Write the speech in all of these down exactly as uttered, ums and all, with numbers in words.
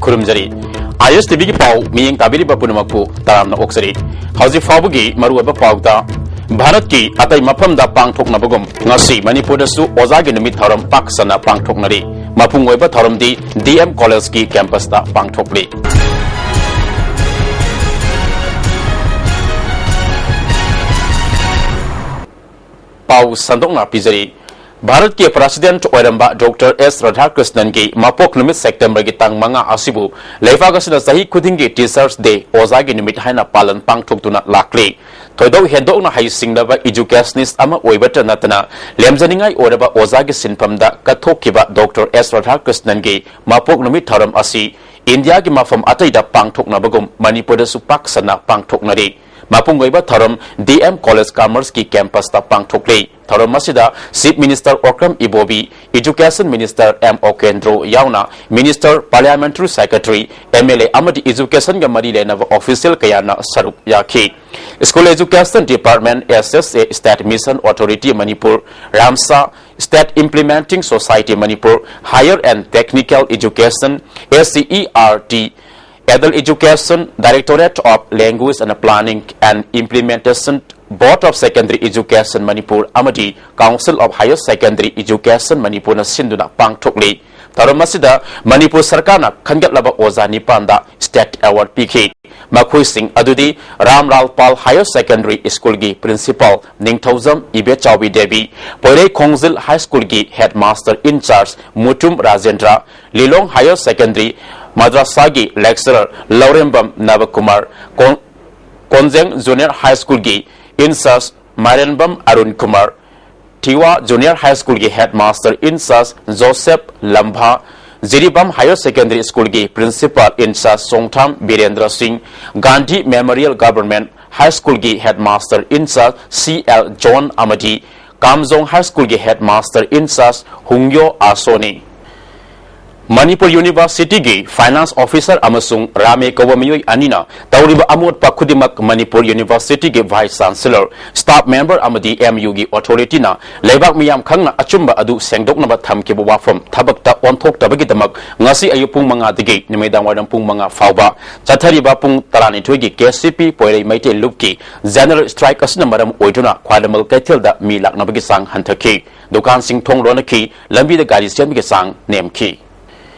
ꯈꯨꯔꯨꯝꯖꯔꯤ꯫ ꯑꯥꯏ ꯑꯦꯁ T ꯚꯤꯒꯤ ꯄꯥꯎ ꯃꯤꯠꯌꯦꯡ ꯇꯥꯕꯤꯔꯤꯕ ꯄꯨꯝꯅꯃꯛꯄꯨ ꯇꯔꯥꯝꯅ ꯑꯣꯛꯆꯔꯤ꯫ ꯍꯧꯖꯤꯛ ꯐꯥꯎꯕꯒꯤ ꯃꯔꯨꯑꯣꯏꯕ ꯄꯥꯎꯗ, ꯚꯥꯔꯠꯀꯤ ꯑꯇꯩ ꯃꯐꯝꯗ ꯄꯥꯡꯊꯣꯛꯅꯕꯒꯨꯝ ꯉꯁꯤ ꯃꯅꯤꯄꯨꯔꯗꯁꯨ ꯑꯣꯖꯥꯒꯤ ꯅꯨꯃꯤꯠ ꯊꯧꯔꯝ ꯄꯥꯛ ꯁꯟꯅ ꯄꯥꯡꯊꯣꯛꯅꯔꯤ꯫ ꯃꯄꯨꯡ ꯑꯣꯏꯕ ꯊꯧꯔꯝꯗꯤ ꯗꯤ ꯑꯦꯝ ꯀꯣꯂꯦꯖꯀꯤ ꯀꯦꯝꯄꯁꯇ ꯄꯥꯡꯊꯣꯛꯂꯤ꯫ ꯄꯥꯎ ꯁꯟꯗꯣꯛꯅ ꯄꯤꯖꯔꯤ꯫ ꯚꯥꯔꯠꯀꯤ ꯄ꯭ꯔꯦꯁꯤꯗꯦꯟꯠ ꯑꯣꯏꯔꯝꯕ ꯗꯣꯛꯇꯔ ꯑꯦꯁ ꯔꯥꯙꯥꯀ꯭ꯔꯤꯁꯅꯟꯒꯤ ꯃꯄꯣꯛ ꯅꯨꯃꯤꯠ ꯁꯦꯞꯇꯦꯝꯕꯔꯒꯤ ꯇꯥꯡ ꯃꯉꯥ ꯑꯁꯤꯕꯨ ꯂꯩꯕꯥꯛ ꯑꯁꯤꯅ ꯆꯍꯤ ꯈꯨꯗꯤꯡꯒꯤ ꯇꯤꯆꯔꯁ ꯗꯦ, ꯑꯣꯖꯥꯒꯤ ꯅꯨꯃꯤꯠ ꯍꯥꯏꯅ ꯄꯥꯂꯟ ꯄꯥꯡꯊꯣꯛꯇꯨꯅ ꯂꯥꯛꯂꯤ꯫ ꯊꯣꯏꯗꯣꯛ ꯍꯦꯟꯗꯣꯛꯅ ꯍꯩꯁꯤꯡꯂꯕ ꯏꯖꯨꯀꯦꯁꯅꯤꯁ ꯑꯃ ꯑꯣꯏꯕꯇ ꯅꯠꯇꯅ ꯂꯦꯝꯖꯅꯤꯡꯉꯥꯏ ꯑꯣꯏꯔꯕ ꯑꯣꯖꯥꯒꯤ ꯁꯤꯟꯐꯝꯗ ꯀꯠꯊꯣꯛꯈꯤꯕ ꯗꯣꯛꯇꯔ ꯑꯦꯁ ꯔꯥꯙꯥꯀ꯭ꯔꯤꯁꯅꯟꯒꯤ ꯃꯄꯣꯛ ꯅꯨꯃꯤꯠ ꯊꯧꯔꯝ ꯑꯁꯤ ꯏꯟꯗꯤꯌꯥꯒꯤ ꯃꯐꯝ ꯑꯇꯩꯗ ꯄꯥꯡꯊꯣꯛꯅꯕꯒꯨꯝ ꯃꯅꯤꯄꯨꯔꯗꯁꯨ ꯄꯥꯛ ꯁꯟꯅ ꯄꯥꯡꯊꯣꯛꯅꯔꯤ꯫ ꯃꯄꯨꯡ ꯑꯣꯏꯕ ꯊꯧꯔꯝ ꯗꯤ ꯑꯦꯝ ꯀꯣꯂꯦꯖ ꯀꯃꯔꯁꯀꯤ ꯀꯦꯝꯄꯁꯇ ꯄꯥꯡꯊꯣꯛꯂꯤ꯫ ꯊꯧꯔꯝ ꯑꯁꯤꯗ chief minister Okram Ibobi, education minister M Okendro ꯌꯥꯎꯅ minister, parliamentary secretary, M L A ꯑꯃꯗꯤ ꯏꯖꯨꯀꯦꯁꯟꯒ ꯃꯔꯤ ꯂꯩꯅꯕ ꯑꯣꯐꯤꯁꯤꯌꯦꯜ ꯀꯌꯥꯅ ꯁꯔꯨꯛ ꯌꯥꯈꯤ꯫ School education department, S S A, state mission authority Manipur, RAMSA, state implementing society Manipur, higher and technical education, S C E R T, Adult Education, Directorate of Language and Planning and Implementation, Board of Secondary Education Manipur ꯑꯃꯗꯤ Council of Higher Secondary Education ꯃꯅꯤꯄꯨꯔꯅ ꯁꯤꯟꯗꯨꯅ ꯄꯥꯡꯊꯣꯛꯂꯤ꯫ ꯊꯧꯔꯝ ꯑꯁꯤꯗ ꯃꯅꯤꯄꯨꯔ ꯁꯔꯀꯥꯔꯅ ꯈꯟꯒꯠꯂꯕ ꯑꯣꯖꯥ ꯅꯤꯄꯥꯟꯗ state award ꯄꯤꯈꯤ꯫ ꯃꯈꯣꯏꯁꯤꯡ ꯑꯗꯨꯗꯤ ꯔꯥꯝ ꯂꯥꯜ ꯄꯥꯜ ꯍꯥꯌꯔ ꯁꯦꯀꯦꯟꯗꯔꯤ ꯁ꯭ꯀꯨꯜꯒꯤ ꯄ꯭ꯔꯤꯟꯁꯤꯄꯥꯜ ꯅꯤꯡꯊꯧꯖꯝ ꯏꯕꯦꯆꯥꯎꯕꯤ ꯗꯦꯕꯤ, ꯄꯣꯏꯔꯩ ꯈꯣꯡꯖꯤꯜ ꯍꯥꯏ ꯁ꯭ꯀꯨꯜꯒꯤ head master in charge Mutum Rajendra, Lilong higher secondary ꯃꯗ꯭ꯔꯁꯥꯒꯤ ꯂꯦꯛꯆꯔꯔ ꯂꯧꯔꯦꯝꯕꯝ ꯅꯕꯀꯨꯃꯥꯔ, ꯀꯣꯟ-, ꯀꯣꯟꯖꯦꯡ ꯖꯨꯅꯤꯌꯔ ꯍꯥꯏ ꯁ꯭ꯀꯨꯜꯒꯤ in charge Mairenbam Arun Kumar, Thiwa junior high ꯁ꯭ꯀꯨꯜꯒꯤ head master in charge Joseph Lamva, Jiribam higher secondary ꯁ꯭ꯀꯨꯜꯒꯤ principal in charge Chongtham Birendra Singh, Gandhi memorial government high ꯁ꯭ꯀꯨꯜꯒꯤ head master in charge C L John ꯑꯃꯗꯤ ꯀꯥꯝꯖꯣꯡ ꯍꯥꯏ ꯁ꯭ꯀꯨꯜꯒꯤ ꯍꯦꯗ ꯃꯥꯁꯇꯔ ꯏꯟꯆꯥꯔꯖ ꯍꯨꯡꯌꯣ ꯑꯥꯁꯣꯅꯤ꯫ ꯃꯅꯤꯄꯨꯔ ꯌꯨꯅꯤꯚꯔꯁꯤꯇꯤꯒꯤ ꯐꯥꯏꯅꯥꯟꯁ ꯑꯣꯐꯤꯁꯥꯔ ꯑꯃꯁꯨꯡ ꯔꯥꯃꯦ ꯀꯧꯕ ꯃꯤꯑꯣꯏ ꯑꯅꯤꯅ ꯇꯧꯔꯤꯕ ꯑꯃꯣꯠꯄ ꯈꯨꯗꯤꯡꯃꯛ ꯃꯅꯤꯄꯨꯔ ꯌꯨꯅꯤꯚꯔꯁꯤꯇꯤꯒꯤ vice chancellor, staff member M ꯑꯦꯝ ꯌꯨꯒꯤ ꯑꯣꯊꯣꯔꯤꯇꯤꯅ ꯂꯩꯕꯥꯛ ꯃꯤꯌꯥꯝ ꯈꯪꯅ ꯑꯆꯨꯝꯕ ꯑꯗꯨ ꯁꯦꯡꯗꯣꯛꯅꯕ ꯊꯝꯈꯤꯕ ꯋꯥꯐꯝ ꯊꯕꯛꯇ ꯑꯣꯟꯊꯣꯛꯇꯕꯒꯤꯗꯃꯛ ꯉꯁꯤ ꯑꯌꯨꯛ ꯄꯨꯡ ꯃꯉꯥꯗꯒꯤ ꯅꯨꯃꯤꯗꯥꯡꯋꯥꯏꯔꯝ ꯄꯨꯡ ꯃꯉꯥ ꯐꯥꯎꯕ ꯆꯠꯊꯔꯤꯕ ꯄꯨꯡ ꯇꯔꯥꯅꯤꯊꯣꯏꯒꯤ ꯀꯦ ꯁꯤ ꯄꯤ ꯄꯣꯏꯔꯩ ꯃꯩꯇꯩ ꯂꯨꯞꯀꯤ ꯖꯦꯅꯔꯦꯜ ꯁ꯭ꯇ꯭ꯔꯥꯏꯛ ꯑꯁꯤꯅ ꯃꯔꯝ ꯑꯣꯏꯗꯨꯅ ꯈ꯭ꯋꯥꯏꯔꯝꯕꯟ ꯀꯩꯊꯦꯜꯗ ꯃꯤ ꯂꯥꯛꯅꯕꯒꯤ ꯆꯥꯡ ꯍꯟꯊꯈꯤ꯫ ꯗꯨꯀꯥꯟꯁꯤꯡ ꯊꯣꯡ ꯂꯣꯟꯅꯈꯤ, ꯂꯝꯕꯤꯗ ꯒꯥꯔꯤ ꯆꯦꯟꯕꯒꯤ ꯆꯥꯡ ꯅꯦꯝꯈꯤ꯫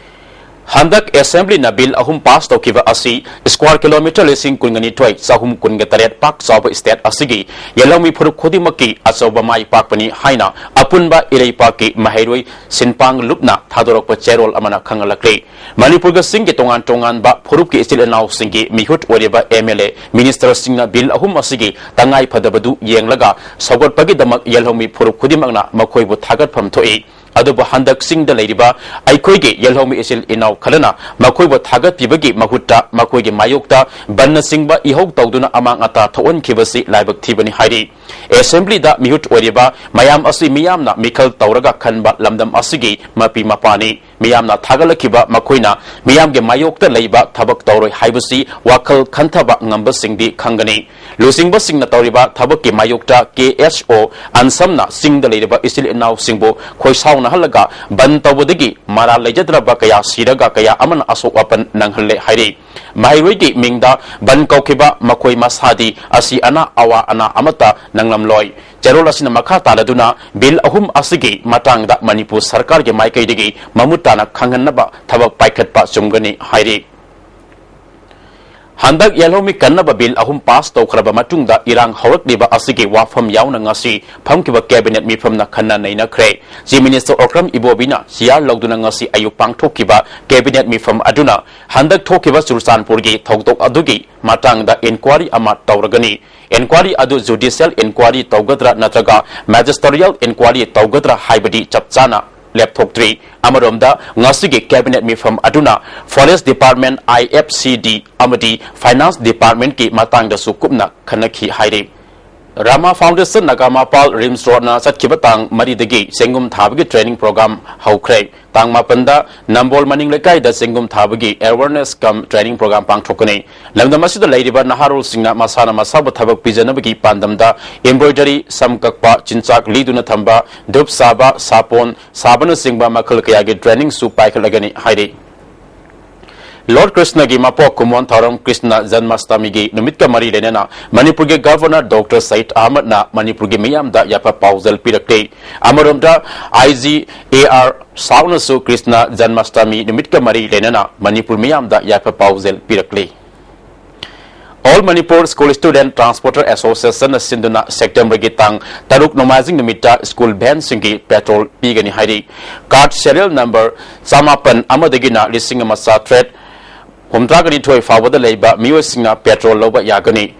ꯍꯟꯗꯛ ꯑꯦꯁꯦꯝꯕ꯭ꯂꯤꯅ ꯕꯤꯜ ꯑꯍꯨꯝ ꯄꯥꯁ ꯇꯧꯈꯤꯕ ꯑꯁꯤ ꯁ꯭ꯀ꯭ꯋꯥꯔ ꯀꯤꯂꯣꯃꯤꯇꯔ ꯂꯤꯁꯤꯡ ꯀꯨꯟꯒ ꯅꯤꯊꯣꯏ ꯆꯍꯨꯝ ꯀꯨꯟꯒ ꯇꯔꯦꯠ ꯄꯥꯛ ꯆꯥꯎꯕ ꯁ꯭ꯇꯦꯠ ꯑꯁꯤꯒꯤ ꯌꯦꯜꯍꯧꯃꯤ ꯐꯨꯔꯨꯞ ꯈꯨꯗꯤꯡꯃꯛꯀꯤ ꯑꯆꯧꯕ ꯃꯥꯏ ꯄꯥꯛꯄꯅꯤ ꯍꯥꯏꯅ ꯑꯄꯨꯟꯕ ꯏꯔꯩꯄꯥꯛꯀꯤ ꯃꯍꯩꯔꯣꯏ ꯁꯤꯟꯄꯥꯡ ꯂꯨꯞꯅ ꯊꯥꯗꯣꯔꯛꯄ ꯆꯦꯔꯣꯜ ꯑꯃꯅ ꯈꯪꯍꯜꯂꯛꯂꯤ꯫ ꯃꯅꯤꯄꯨꯔꯒ ꯆꯤꯡꯒꯤ ꯇꯣꯉꯥꯟ ꯇꯣꯉꯥꯟꯕ ꯐꯨꯔꯨꯞꯀꯤ ꯏꯆꯤꯜ ꯏꯅꯥꯎꯁꯤꯡꯒꯤ ꯃꯤꯍꯨꯠ ꯑꯣꯏꯔꯤꯕ ꯑꯦꯝ ꯑꯦꯜ ꯑꯦ, ꯃꯤꯅꯤꯁꯇꯔꯁꯤꯡꯅ ꯕꯤꯜ ꯑꯍꯨꯝ ꯑꯁꯤꯒꯤ ꯇꯉꯥꯏ ꯐꯗꯕꯗꯨ ꯌꯦꯡꯂꯒ ꯁꯧꯒꯠꯄꯒꯤꯗꯃꯛ ꯌꯦꯜꯍꯧꯃꯤ ꯐꯨꯔꯨꯞ ꯈꯨꯗꯤꯡꯃꯛꯅ ꯃꯈꯣꯏꯕꯨ ꯊꯥꯒꯠꯐꯝ ꯊꯣꯛꯏ꯫ ꯑꯗꯨꯕꯨ ꯍꯟꯗꯛ ꯆꯤꯡꯗ ꯂꯩꯔꯤꯕ ꯑꯩꯈꯣꯏꯒꯤ ꯌꯦꯜꯍꯧꯃꯤ ꯏꯆꯤꯜ ꯏꯅꯥꯎ ꯈꯔꯅ ꯃꯈꯣꯏꯕꯨ ꯊꯥꯒꯠꯄꯤꯕꯒꯤ ꯃꯍꯨꯠꯇ ꯃꯈꯣꯏꯒꯤ ꯃꯥꯌꯣꯛꯇ ꯕꯟꯅꯆꯤꯡꯕ ꯏꯍꯧ ꯇꯧꯗꯨꯅ ꯑꯃꯥꯡ ꯑꯇꯥ ꯊꯣꯛꯍꯟꯈꯤꯕꯁꯤ ꯂꯥꯏꯕꯛ ꯊꯤꯕꯅꯤ ꯍꯥꯏꯔꯤ꯫ ꯑꯦꯁꯦꯝꯕ꯭ꯂꯤꯗ ꯃꯤꯍꯨꯠ ꯑꯣꯏꯔꯤꯕ ꯃꯌꯥꯝ ꯑꯁꯤ ꯃꯤꯌꯥꯝꯅ ꯃꯤꯈꯜ ꯇꯧꯔꯒ ꯈꯟꯕ ꯂꯝꯗꯝ ꯑꯁꯤꯒꯤ ꯃꯄꯤ ꯃꯄꯥꯅꯤ꯫ ꯃꯤꯌꯥꯝꯅ ꯊꯥꯒꯠꯂꯛꯈꯤꯕ ꯃꯈꯣꯏꯅ ꯃꯤꯌꯥꯝꯒꯤ ꯃꯥꯌꯣꯛꯇ ꯂꯩꯕ ꯊꯕꯛ ꯇꯧꯔꯣꯏ ꯍꯥꯏꯕꯁꯤ ꯋꯥꯈꯜ ꯈꯟꯊꯕ ꯉꯝꯕꯁꯤꯡꯗꯤ ꯈꯪꯒꯅꯤ꯫ ꯂꯨꯆꯤꯡꯕꯁꯤꯡꯅ ꯇꯧꯔꯤꯕ ꯊꯕꯛꯀꯤ ꯃꯥꯌꯣꯛꯇ ꯀꯦ ꯑꯦꯁ ꯑꯣ ꯑꯟꯁꯝꯅ ꯆꯤꯡꯗ ꯂꯩꯔꯤꯕ ꯏꯆꯤꯜ ꯏꯅꯥꯎꯁꯤꯡꯕꯨ ꯈꯣꯏꯁꯥꯎꯅꯍꯜꯂꯒ ꯕꯟ ꯇꯧꯕꯗꯒꯤ ꯃꯔꯥꯜ ꯂꯩꯖꯗ꯭ꯔꯕ ꯀꯌꯥ ꯁꯤꯔꯒ ꯀꯌꯥ ꯑꯃꯅ ꯑꯁꯣꯛ ꯑꯄꯟ ꯅꯪꯍꯜꯂꯦ ꯍꯥꯏꯔꯤ꯫ ꯃꯍꯩꯔꯣꯏꯒꯤ ꯃꯤꯡꯗ ꯕꯟ ꯀꯧꯈꯤꯕ ꯃꯈꯣꯏ ꯃꯁꯥꯗꯤ ꯑꯁꯤ ꯑꯅꯥ ꯑꯋꯥ ꯑꯅꯥ ꯑꯃꯠꯇ ꯅꯪꯂꯝꯂꯣꯏ꯫ ꯆꯦꯔꯣꯜ ꯑꯁꯤꯅ ꯃꯈꯥ ꯇꯥꯅꯗꯨꯅ ꯕꯤꯜ ꯑꯍꯨꯝ ꯑꯁꯤꯒꯤ ꯃꯇꯥꯡꯗ ꯃꯅꯤꯄꯨꯔ ꯁꯔꯀꯥꯔꯒꯤ ꯃꯥꯏꯀꯩꯗꯒꯤ ꯃꯃꯨꯠ ꯇꯥꯅ ꯈꯪꯍꯟꯅꯕ ꯊꯕꯛ ꯄꯥꯏꯈꯠꯄ ꯆꯨꯝꯒꯅꯤ ꯍꯥꯏꯔꯤ꯫ ꯍꯟꯗꯛ ꯌꯦꯜꯍꯧꯃꯤ ꯀꯟꯅꯕ ꯕꯤꯜ ꯑꯍꯨꯝ ꯄꯥꯁ ꯇꯧꯈ꯭ꯔꯕ ꯃꯇꯨꯡꯗ ꯏꯔꯥꯡ ꯍꯧꯔꯛꯂꯤꯕ ꯑꯁꯤꯒꯤ ꯋꯥꯐꯝ ꯌꯥꯎꯅ ꯉꯁꯤ ꯐꯝꯈꯤꯕ ꯀꯦꯕꯤꯅꯦꯠ ꯃꯤꯐꯝꯅ ꯈꯟꯅ ꯅꯩꯅꯈ꯭ꯔꯦ꯫ ꯆꯤꯐ ꯃꯤꯅꯤꯁꯇꯔ ꯑꯣꯀ꯭ꯔꯝ ꯏꯕꯣꯕꯤꯅ ꯆꯤꯌꯥꯔ ꯂꯧꯗꯨꯅ ꯉꯁꯤ ꯑꯌꯨꯛ ꯄꯥꯡꯊꯣꯛꯈꯤꯕ ꯀꯦꯕꯤꯅꯦꯠ ꯃꯤꯐꯝ ꯑꯗꯨꯅ ꯍꯟꯗꯛ ꯊꯣꯛꯈꯤꯕ ꯆꯨꯔꯆꯥꯟꯄꯨꯔꯒꯤ ꯊꯧꯗꯣꯛ ꯑꯗꯨꯒꯤ ꯃꯇꯥꯡꯗ ꯏꯟꯀ꯭ꯋꯥꯔꯤ ꯑꯃ ꯇꯧꯔꯒꯅꯤ꯫ ꯏꯟꯀ꯭ꯋꯥꯔꯤ ꯑꯗꯨ ꯖꯨꯗꯤꯁꯤꯌꯦꯜ ꯏꯟꯀ꯭ꯋꯥꯔꯤ ꯇꯧꯒꯗ꯭ꯔꯥ ꯅꯠꯇ꯭ꯔꯒ ꯃꯦꯖꯤꯁꯇꯔꯤꯌꯦꯜ ꯏꯟꯀ꯭ꯋꯥꯔꯤ ꯇꯧꯒꯗ꯭ꯔꯥ ꯍꯥꯏꯕꯗꯤ ꯆꯞ ꯆꯥꯅ ꯂꯦꯞꯊꯣꯛꯇ꯭ꯔꯤ꯫ ꯑꯃꯔꯣꯝꯗ, ꯉꯁꯤꯒꯤ ꯀꯦꯕꯤꯅꯦꯠ ꯃꯤꯐꯝ ꯑꯗꯨꯅ ꯐꯣꯔꯦꯁ ꯗꯤꯄꯥꯔꯠꯃꯦꯟ, ꯑꯥꯏ ꯑꯦꯐ ꯁꯤ ꯗꯤ ꯑꯃꯗꯤ ꯐꯥꯏꯅꯥꯟꯁ ꯗꯤꯄꯥꯔꯠꯃꯦꯟꯀꯤ ꯃꯇꯥꯡꯗꯁꯨ ꯀꯨꯞꯅ ꯈꯟꯅꯈꯤ ꯍꯥꯏꯔꯤ꯫ Rama Foundation ꯅꯒꯥꯃꯄꯥꯜ ꯔꯤꯝꯁ ꯔꯣꯗꯅ ꯆꯠꯈꯤꯕ ꯇꯥꯡ ꯃꯔꯤꯗꯒꯤ ꯆꯦꯡꯒꯨꯝ ꯊꯥꯕꯒꯤ training program ꯍꯧꯈ꯭ꯔꯦ꯫ ꯇꯥꯡ ꯃꯥꯄꯟꯗ ꯅꯝꯕꯣꯜ ꯃꯅꯤꯡ ꯂꯩꯀꯥꯏꯗ ꯆꯦꯡꯒꯨꯝ ꯊꯥꯕꯒꯤ awareness cum training program ꯄꯥꯡꯊꯣꯛꯀꯅꯤ꯫ ꯂꯝꯗꯝ ꯑꯁꯤꯗ ꯂꯩꯔꯤꯕ ꯅꯍꯥꯔꯣꯜꯁꯤꯡꯅ ꯃꯁꯥꯅ ꯃꯁꯥꯕꯨ ꯊꯕꯛ ꯄꯤꯖꯅꯕꯒꯤ ꯄꯥꯟꯗꯝꯗ embroidery, ꯁꯝ ꯀꯛꯄ, ꯆꯤꯟꯖꯥꯛ ꯂꯤꯗꯨꯅ ꯊꯝꯕ, ꯙꯨꯞ ꯁꯥꯕ, ꯁꯥꯄꯣꯟ ꯁꯥꯕꯅꯆꯤꯡꯕ ꯃꯈꯜ ꯀꯌꯥꯒꯤ trainingꯁꯨ ꯄꯥꯏꯈꯠꯂꯒꯅꯤ ꯍꯥꯏꯔꯤ꯫ Lord ꯀ꯭ꯔꯤꯁꯅꯒꯤ ꯃꯄꯣꯛ ꯀꯨꯝꯑꯣꯟ ꯊꯧꯔꯝ ꯀ꯭ꯔꯤꯁꯅ ꯖꯟꯃꯥꯁꯇꯃꯤꯒꯤ ꯅꯨꯃꯤꯠꯀ ꯃꯔꯤ ꯂꯩꯅꯅ ꯃꯅꯤꯄꯨꯔꯒꯤ Governor Doctor ꯁꯌꯤꯗ ꯑꯍꯃꯗꯅ ꯃꯅꯤꯄꯨꯔꯒꯤ ꯃꯤꯌꯥꯝꯗ ꯌꯥꯏꯐ ꯄꯥꯎꯖꯦꯜ ꯄꯤꯔꯛꯂꯤ꯫ ꯑꯃꯔꯣꯝꯗ, I G A R ꯁꯥꯎꯅꯁꯨ Krishna Janmashtami ꯅꯨꯃꯤꯠꯀ ꯃꯔꯤ ꯂꯩꯅꯅ ꯃꯅꯤꯄꯨꯔ ꯃꯤꯌꯥꯝꯗ ꯌꯥꯏꯐ ꯄꯥꯎꯖꯦꯜ ꯄꯤꯔꯛꯂꯤ꯫ All Manipur School Student Transporter Associationꯅ ꯁꯤꯟꯗꯨꯅ Septemberꯒꯤ ꯇꯥꯡ ꯇꯔꯨꯛ ꯅꯣꯡꯃꯥꯏꯖꯤꯡ ꯅꯨꯃꯤꯠꯇ school vanꯁꯤꯡꯒꯤ petrol ꯄꯤꯒꯅꯤ ꯍꯥꯏꯔꯤ꯫ Card serial number ꯆꯃꯥꯄꯟ ꯑꯃꯗꯒꯤꯅ ꯂꯤꯁꯤꯡ ꯑꯃ ꯆꯥꯇ꯭ꯔꯦꯠ ꯍꯨꯝꯗ꯭ꯔꯥꯒ ꯅꯤꯊꯣꯏ ꯐꯥꯎꯕꯗ ꯂꯩꯕ ꯃꯤꯑꯣꯏꯁꯤꯡꯅ petrol ꯂꯧꯕ ꯌꯥꯒꯅꯤ꯫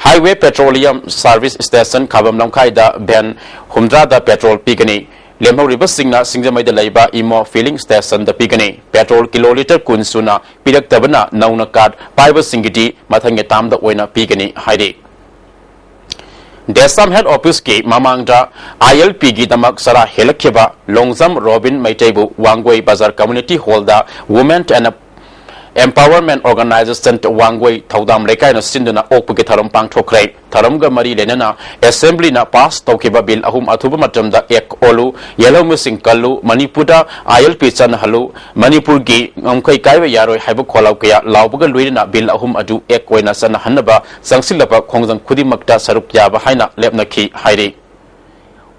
Highway Petroleum Service Station ꯈꯥꯕꯝ ꯂꯝꯈꯥꯏꯗ van ꯍꯨꯝꯗ꯭ꯔꯥꯗ petrol ꯄꯤꯒꯅꯤ꯫ ꯂꯦꯝꯍꯧꯔꯤꯕꯁꯤꯡꯅ ꯁꯤꯡꯖꯃꯩꯗ ꯂꯩꯕ ꯏꯃꯣ filling stationꯗ ꯄꯤꯒꯅꯤ꯫ Petrol kilo litre ꯀꯨꯟ ꯁꯨꯅ ꯄꯤꯔꯛꯇꯕꯅ ꯅꯧꯅ card ꯄꯥꯏꯕꯁꯤꯡꯒꯤꯗꯤ ꯃꯊꯪꯒꯤ termꯗ ꯑꯣꯏꯅ ꯄꯤꯒꯅꯤ ꯍꯥꯏꯔꯤ꯫ DESAM head officeꯀꯤ ꯃꯃꯥꯡꯗ ILPꯒꯤꯗꯃꯛ ꯆꯔꯥ ꯍꯦꯜꯂꯛꯈꯤꯕ ꯂꯣꯡꯖꯝ ꯔꯣꯕꯤꯟ ꯃꯩꯇꯩꯕꯨ ꯋꯥꯡꯒꯣꯏ ꯕꯖꯥꯔ community hallꯗ Women and Empowerment Organisation Wangoi ꯊꯧꯗꯥꯝ ꯂꯩꯀꯥꯏꯅ ꯁꯤꯟꯗꯨꯅ ꯑꯣꯛꯄꯒꯤ ꯊꯧꯔꯝ ꯄꯥꯡꯊꯣꯛꯈ꯭ꯔꯦ꯫ ꯊꯧꯔꯝꯒ ꯃꯔꯤ ꯂꯩꯅꯅ assemblyꯅ pass ꯇꯧꯈꯤꯕ bill ꯑꯍꯨꯝ ꯑꯊꯨꯕ ꯃꯇꯝꯗ act ꯑꯣꯜꯂꯨ, ꯌꯦꯜꯍꯧꯃꯤꯁꯤꯡ ꯀꯜꯂꯨ, ꯃꯅꯤꯄꯨꯔꯗ ILP ꯆꯠꯅꯍꯜꯂꯨ, ꯃꯅꯤꯄꯨꯔꯒꯤ ꯉꯝꯈꯩ ꯀꯥꯏꯕ ꯌꯥꯔꯣꯏ ꯍꯥꯏꯕ ꯈꯣꯜꯂꯥꯎ ꯀꯌꯥ ꯂꯥꯎꯕꯒ ꯂꯣꯏꯅꯅ bill ꯑꯍꯨꯝ ꯑꯗꯨ act ꯑꯣꯏꯅ ꯆꯠꯅꯍꯟꯅꯕ ꯆꯪꯁꯤꯜꯂꯕ ꯈꯣꯡꯖꯪ ꯈꯨꯗꯤꯡꯃꯛꯇ ꯁꯔꯨꯛ ꯌꯥꯕ ꯍꯥꯏꯅ ꯂꯦꯞꯅꯈꯤ ꯍꯥꯏꯔꯤ꯫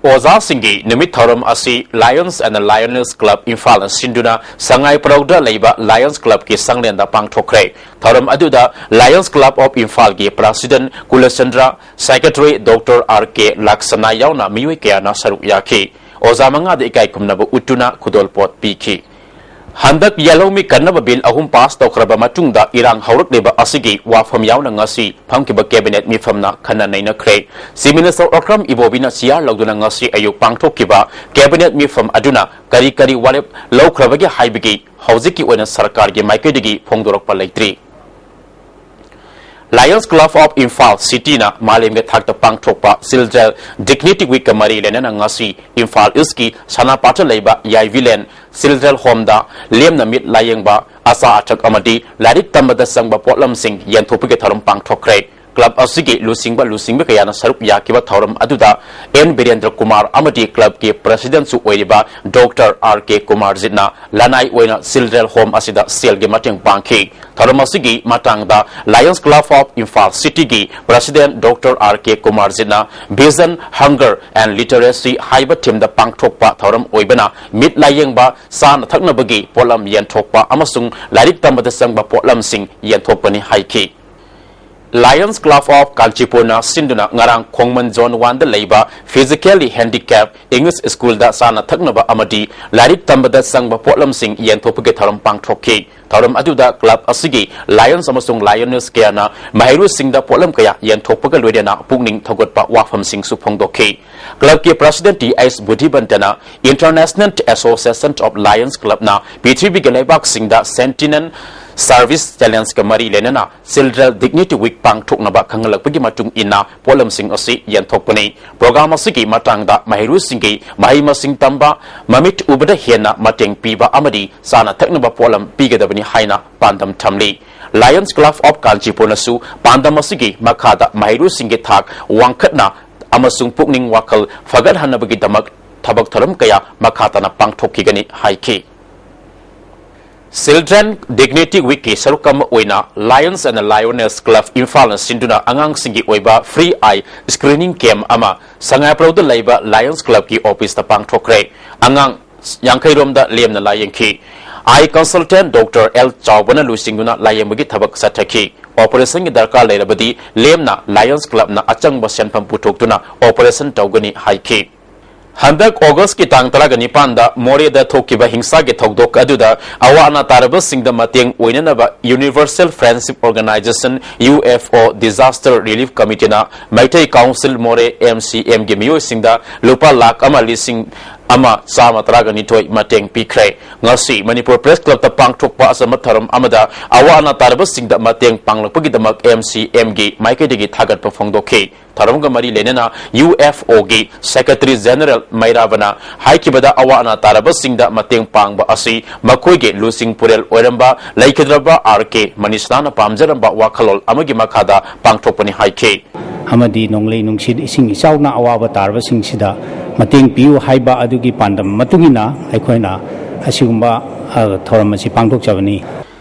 ꯑꯣꯖꯥꯁꯤꯡꯒꯤ ꯅꯨꯃꯤꯠ ꯊꯧꯔꯝ ꯑꯁꯤ Lions and Lioness Club ꯏꯝꯐꯥꯜꯅ ꯁꯤꯟꯗꯨꯅ ꯁꯉꯥꯏ ꯄ꯭ꯔꯧꯗ ꯂꯩꯕ Lions Clubꯀꯤ ꯁꯪꯂꯦꯟꯗ ꯄꯥꯡꯊꯣꯛꯈ꯭ꯔꯦ꯫ ꯊꯧꯔꯝ ꯑꯗꯨꯗ Lions Club of ꯏꯝꯐꯥꯜꯒꯤ president ꯀꯨꯂꯆꯟꯗ꯭ꯔ, secretary Doctor R K ꯂꯥꯛꯁꯅꯥ ꯌꯥꯎꯅ ꯃꯤꯑꯣꯏ ꯀꯌꯥꯅ ꯁꯔꯨꯛ ꯌꯥꯈꯤ꯫ ꯑꯣꯖꯥ ꯃꯉꯥꯗ ꯏꯀꯥꯏ ꯈꯨꯝꯅꯕ ꯎꯠꯇꯨꯅ ꯈꯨꯗꯣꯜꯄꯣꯠ ꯄꯤꯈꯤ꯫ ꯍꯟꯗꯛ ꯌꯦꯜꯍꯧꯃꯤ ꯀꯟꯅꯕ bill ꯑꯍꯨꯝ pass ꯇꯧꯈ꯭ꯔꯕ ꯃꯇꯨꯡꯗ ꯏꯔꯥꯡ ꯍꯧꯔꯛꯂꯤꯕ ꯑꯁꯤꯒꯤ ꯋꯥꯐꯝ ꯌꯥꯎꯅ ꯉꯁꯤ ꯐꯝꯈꯤꯕ cabinet ꯃꯤꯐꯝꯅ ꯈꯟꯅ ꯅꯩꯅꯈ꯭ꯔꯦ꯫ Chief Minister ꯑꯣꯀ꯭ꯔꯝ ꯏꯕꯣꯕꯤꯅ chair ꯂꯧꯗꯨꯅ ꯉꯁꯤ ꯑꯌꯨꯛ ꯄꯥꯡꯊꯣꯛꯈꯤꯕ cabinet ꯃꯤꯐꯝ ꯑꯗꯨꯅ ꯀꯔꯤ ꯀꯔꯤ ꯋꯥꯔꯦꯞ ꯂꯧꯈ꯭ꯔꯕꯒꯦ ꯍꯥꯏꯕꯒꯤ ꯍꯧꯖꯤꯛꯀꯤ ꯑꯣꯏꯅ ꯁꯔꯀꯥꯔꯒꯤ ꯃꯥꯏꯀꯩꯗꯒꯤ ꯐꯣꯡꯗꯣꯔꯛꯄ ꯂꯩꯇ꯭ꯔꯤ꯫ Lions Club of Imphal City ꯅ ꯃꯥꯂꯦꯝꯒꯤ ꯊꯥꯛꯇ ꯄꯥꯡꯊꯣꯛꯄ Children Dignity Week ꯀ ꯃꯔꯤ ꯂꯩꯅꯅ ꯉꯁꯤ ꯏꯝꯐꯥꯜ ꯏꯁꯀꯤ ꯁꯅꯥꯄꯥꯠꯇ ꯂꯩꯕ ꯌꯥꯏꯕꯤꯂꯦꯟ Children Home ꯗ ꯂꯦꯝꯅ ꯃꯤꯠ ꯂꯥꯌꯦꯡꯕ, ꯑꯆꯥ ꯑꯊꯛ ꯑꯃꯗꯤ ꯂꯥꯏꯔꯤꯛ ꯇꯝꯕꯗ ꯆꯪꯕ ꯄꯣꯠꯂꯝꯁꯤꯡ ꯌꯦꯟꯊꯣꯛꯄꯒꯤ ꯊꯧꯔꯝ ꯄꯥꯡꯊꯣꯛꯈ꯭ꯔꯦ꯫ ꯀ꯭ꯂꯕ ꯑꯁꯤꯒꯤ ꯂꯨꯆꯤꯡꯕ ꯂꯨꯆꯤꯡꯕꯤ ꯀꯌꯥꯅ ꯁꯔꯨꯛ ꯌꯥꯈꯤꯕ ꯊꯧꯔꯝ ꯑꯗꯨꯗ ꯑꯦꯟ ꯕꯤꯔꯦꯟꯗ꯭ꯔ ꯀꯨꯃꯥꯔ ꯑꯃꯗꯤ ꯀ꯭ꯂꯕꯀꯤ ꯄ꯭ꯔꯦꯁꯤꯗꯦꯟꯠꯁꯨ ꯑꯣꯏꯔꯤꯕ ꯗꯣꯛꯇꯔ ꯑꯥꯔ ꯀꯦ ꯀꯨꯃꯥꯔꯖꯤꯠꯅ ꯂꯅꯥꯏ ꯑꯣꯏꯅ Children Home ꯑꯁꯤꯗ ꯁꯦꯜꯒꯤ ꯃꯇꯦꯡ ꯄꯥꯡꯈꯤ꯫ ꯊꯧꯔꯝ ꯑꯁꯤꯒꯤ ꯃꯇꯥꯡꯗ Lions Club of Imphal City ꯒꯤ ꯄ꯭ꯔꯦꯁꯤꯗꯦꯟꯠ ꯗꯣꯛꯇꯔ ꯑꯥꯔ ꯀꯦ ꯀꯨꯃꯥꯔꯖꯤꯠꯅ Vision, Hunger and Literacy ꯍꯥꯏꯕ theme ꯗ ꯄꯥꯡꯊꯣꯛꯄ ꯊꯧꯔꯝ ꯑꯣꯏꯕꯅ ꯃꯤꯠ ꯂꯥꯌꯦꯡꯕ, ꯆꯥꯅ ꯊꯛꯅꯕꯒꯤ ꯄꯣꯠꯂꯝ ꯌꯦꯟꯊꯣꯛꯄ ꯑꯃꯁꯨꯡ ꯂꯥꯏꯔꯤꯛ ꯇꯝꯕꯗ ꯆꯪꯕ ꯄꯣꯠꯂꯝꯁꯤꯡ ꯌꯦꯟꯊꯣꯛꯄꯅꯤ ꯍꯥꯏꯈꯤ꯫ Lions Club of ꯀꯥꯟꯆꯤꯄꯨꯔꯅ ꯁꯤꯟꯗꯨꯅ ꯉꯔꯥꯡ ꯈꯣꯡꯃꯟ Zone one ꯗ ꯂꯩꯕ Physically Handicap English School ꯗ ꯆꯥꯅ ꯊꯛꯅꯕ ꯑꯃꯗꯤ ꯂꯥꯏꯔꯤꯛ ꯇꯝꯕꯗ ꯆꯪꯕ ꯄꯣꯠꯂꯝꯁꯤꯡ ꯌꯦꯟꯊꯣꯛꯄꯒꯤ ꯊꯧꯔꯝ ꯄꯥꯡꯊꯣꯛꯈꯤ꯫ ꯊꯧꯔꯝ ꯑꯗꯨꯗ ꯀ꯭ꯂꯕ ꯑꯁꯤꯒꯤ Lions ꯑꯃꯁꯨꯡ Lioness ꯀꯌꯥꯅ ꯃꯍꯩꯔꯣꯏꯁꯤꯡꯗ ꯄꯣꯠꯂꯝ ꯀꯌꯥ ꯌꯦꯟꯊꯣꯛꯄꯒ ꯂꯣꯏꯅꯅ ꯄꯨꯛꯅꯤꯡ ꯊꯧꯒꯠꯄ ꯋꯥꯐꯝꯁꯤꯡꯁꯨ ꯐꯣꯡꯗꯣꯛꯈꯤ꯫ ꯀ꯭ꯂꯕꯀꯤ ꯄ꯭ꯔꯦꯁꯤꯗꯦꯟꯠ ꯇꯤ ꯑꯩꯆ ꯕꯨꯙꯤꯕꯟꯇꯅ International Association of Lions Club ꯅ ꯄ꯭ꯔꯤꯊꯤꯕꯤꯒꯤ ꯂꯩꯕꯥꯛꯁꯤꯡꯗ Sentinel Service Challenge ꯀ ꯃꯔꯤ ꯂꯩꯅꯅ Children Dignity Week ꯄꯥꯡꯊꯣꯛꯅꯕ ꯈꯪꯍꯜꯂꯛꯄꯒꯤ ꯃꯇꯨꯡ ꯏꯟꯅ ꯄꯣꯠꯂꯝꯁꯤꯡ ꯑꯁꯤ ꯌꯦꯟꯊꯣꯛꯄꯅꯤ꯫ ꯄ꯭ꯔꯣꯒ꯭ꯔꯥꯝ ꯑꯁꯤꯒꯤ ꯃꯇꯥꯡꯗ ꯃꯍꯩꯔꯣꯏꯁꯤꯡꯒꯤ ꯃꯍꯩ ꯃꯁꯤꯡ ꯇꯝꯕ, ꯃꯃꯤꯠ ꯎꯕꯗ ꯍꯦꯟꯅ ꯃꯇꯦꯡ ꯄꯤꯕ ꯑꯃꯗꯤ ꯆꯥꯅ ꯊꯛꯅꯕ ꯄꯣꯠꯂꯝ ꯄꯤꯒꯗꯕꯅꯤ ꯍꯥꯏꯅ ꯄꯥꯟꯗꯝ ꯊꯝꯂꯤ꯫ Lions Club of ꯀꯥꯟꯆꯤꯄꯨꯔꯅꯁꯨ ꯄꯥꯟꯗꯝ ꯑꯁꯤꯒꯤ ꯃꯈꯥꯗ ꯃꯍꯩꯔꯣꯏꯁꯤꯡꯒꯤ ꯊꯥꯛ ꯋꯥꯡꯈꯠꯅ ꯑꯃꯁꯨꯡ ꯄꯨꯛꯅꯤꯡ ꯋꯥꯈꯜ ꯐꯒꯠꯍꯟꯅꯕꯒꯤꯗꯃꯛ ꯊꯕꯛ ꯊꯧꯔꯝ ꯀꯌꯥ ꯃꯈꯥ ꯇꯥꯅ ꯄꯥꯡꯊꯣꯛꯈꯤꯒꯅꯤ ꯍꯥꯏꯈꯤ꯫ Children Dignity Week ꯀꯤ ꯁꯔꯨꯛ ꯑꯃ ꯑꯣꯏꯅ Lions and Lioness Club ꯏꯝꯐꯥꯜꯅ ꯁꯤꯟꯗꯨꯅ ꯑꯉꯥꯡꯁꯤꯡꯒꯤ ꯑꯣꯏꯕ free eye screening camp ꯑꯃ ꯁꯉꯥꯏꯄ꯭ꯔꯧꯗ ꯂꯩꯕ Lions Club ꯀꯤ office ꯇ ꯄꯥꯡꯊꯣꯛꯈ꯭ꯔꯦ꯫ ꯑꯉꯥꯡ ꯌꯥꯡꯈꯩ ꯔꯣꯝꯗ ꯂꯦꯝꯅ ꯂꯥꯌꯦꯡꯈꯤ꯫ Eye consultant ꯗꯣꯛꯇꯔ ꯑꯦꯜ ꯆꯥꯎꯕꯅ ꯂꯨꯆꯤꯡꯗꯨꯅ ꯂꯥꯌꯦꯡꯕꯒꯤ ꯊꯕꯛ ꯆꯠꯊꯈꯤ꯫ Operation ꯒꯤ ꯗꯔꯀꯥꯔ ꯂꯩꯔꯕꯗꯤ ꯂꯦꯝꯅ Lions Club ꯅ ꯑꯆꯪꯕ ꯁꯦꯟꯐꯝ ꯄꯨꯊꯣꯛꯇꯨꯅ operation ꯇꯧꯒꯅꯤ ꯍꯥꯏꯈꯤ꯫ ꯍꯟꯗꯛ August ꯀꯤ ꯇꯥꯡ ꯇꯔꯥꯒ ꯅꯤꯄꯥꯟꯗ ꯃꯣꯔꯦꯗ ꯊꯣꯛꯈꯤꯕ ꯍꯤꯡꯁꯥꯒꯤ ꯊꯧꯗꯣꯛ ꯑꯗꯨꯗ ꯑꯋꯥ ꯑꯅꯥ ꯇꯥꯔꯕꯁꯤꯡꯗ ꯃꯇꯦꯡ ꯑꯣꯏꯅꯅꯕ Universal Friendship Organisation, U F O, Disaster Relief Committee ꯅ ꯃꯩꯇꯩ Council ꯃꯣꯔꯦ, M C M ꯒꯤ ꯃꯤꯑꯣꯏꯁꯤꯡꯗ ꯂꯨꯄꯥ ꯂꯥꯈ ꯑꯃ ꯂꯤꯁꯤꯡ ꯑꯃ ꯆꯥꯝꯃ ꯇꯔꯥꯒ ꯅꯤꯊꯣꯏ ꯃꯇꯦꯡ ꯄꯤꯈ꯭ꯔꯦ꯫ ꯉꯁꯤ ꯃꯅꯤꯄꯨꯔ ꯄ꯭ꯔꯦꯁ ꯀ꯭ꯂꯕꯇ ꯄꯥꯡꯊꯣꯛꯄ ꯑꯆꯝꯕ ꯊꯧꯔꯝ ꯑꯃꯗ ꯑꯋꯥ ꯑꯅꯥ ꯇꯥꯔꯕꯁꯤꯡꯗ ꯃꯇꯦꯡ ꯄꯥꯡꯂꯛꯄꯒꯤꯗꯃꯛ ꯑꯦꯝ ꯁꯤ ꯑꯦꯝꯒꯤ ꯃꯥꯏꯀꯩꯗꯒꯤ ꯊꯥꯒꯠꯄ ꯐꯣꯡꯗꯣꯛꯈꯤ꯫ ꯊꯧꯔꯝꯒ ꯃꯔꯤ ꯂꯩꯅꯅ ꯌꯨ ꯑꯦꯐ ꯑꯣꯒꯤ ꯁꯦꯀ꯭ꯔꯦꯇꯔꯤ ꯖꯦꯅꯔꯦꯜ ꯃꯩꯔꯥꯕꯅ ꯍꯥꯏꯈꯤꯕꯗ, ꯑꯋꯥ ꯑꯅꯥ ꯇꯥꯔꯕꯁꯤꯡꯗ ꯃꯇꯦꯡ ꯄꯥꯡꯕ ꯑꯁꯤ ꯃꯈꯣꯏꯒꯤ ꯂꯨꯆꯤꯡ ꯄꯨꯔꯦꯜ ꯑꯣꯏꯔꯝꯕ ꯂꯩꯈꯤꯗ꯭ꯔꯕ ꯑꯥꯔ ꯀꯦ ꯃꯅꯤꯁꯅꯥꯅ ꯄꯥꯝꯖꯔꯝꯕ ꯋꯥꯈꯜꯂꯣꯟ ꯑꯃꯒꯤ ꯃꯈꯥꯗ ꯄꯥꯡꯊꯣꯛꯄꯅꯤ ꯍꯥꯏꯈꯤ꯫ ꯑꯃꯗꯤ ꯅꯣꯡꯂꯩ ꯅꯨꯡꯁꯤꯠ ꯏꯁꯤꯡ ꯏꯆꯥꯎꯅ ꯑꯋꯥꯕ ꯇꯥꯔꯕꯁꯤꯡꯁꯤꯗ ꯃꯇꯦꯡ ꯄꯤꯌꯨ ꯍꯥꯏꯕ ꯑꯗꯨꯒꯤ ꯄꯥꯟꯗꯝ ꯃꯇꯨꯡ ꯏꯟꯅ ꯑꯩꯈꯣꯏꯅ ꯑꯁꯤꯒꯨꯝꯕ, ꯑ, ꯊꯧꯔꯝ ꯑꯁꯤ ꯄꯥꯡꯊꯣꯛꯆꯕꯅꯤ꯫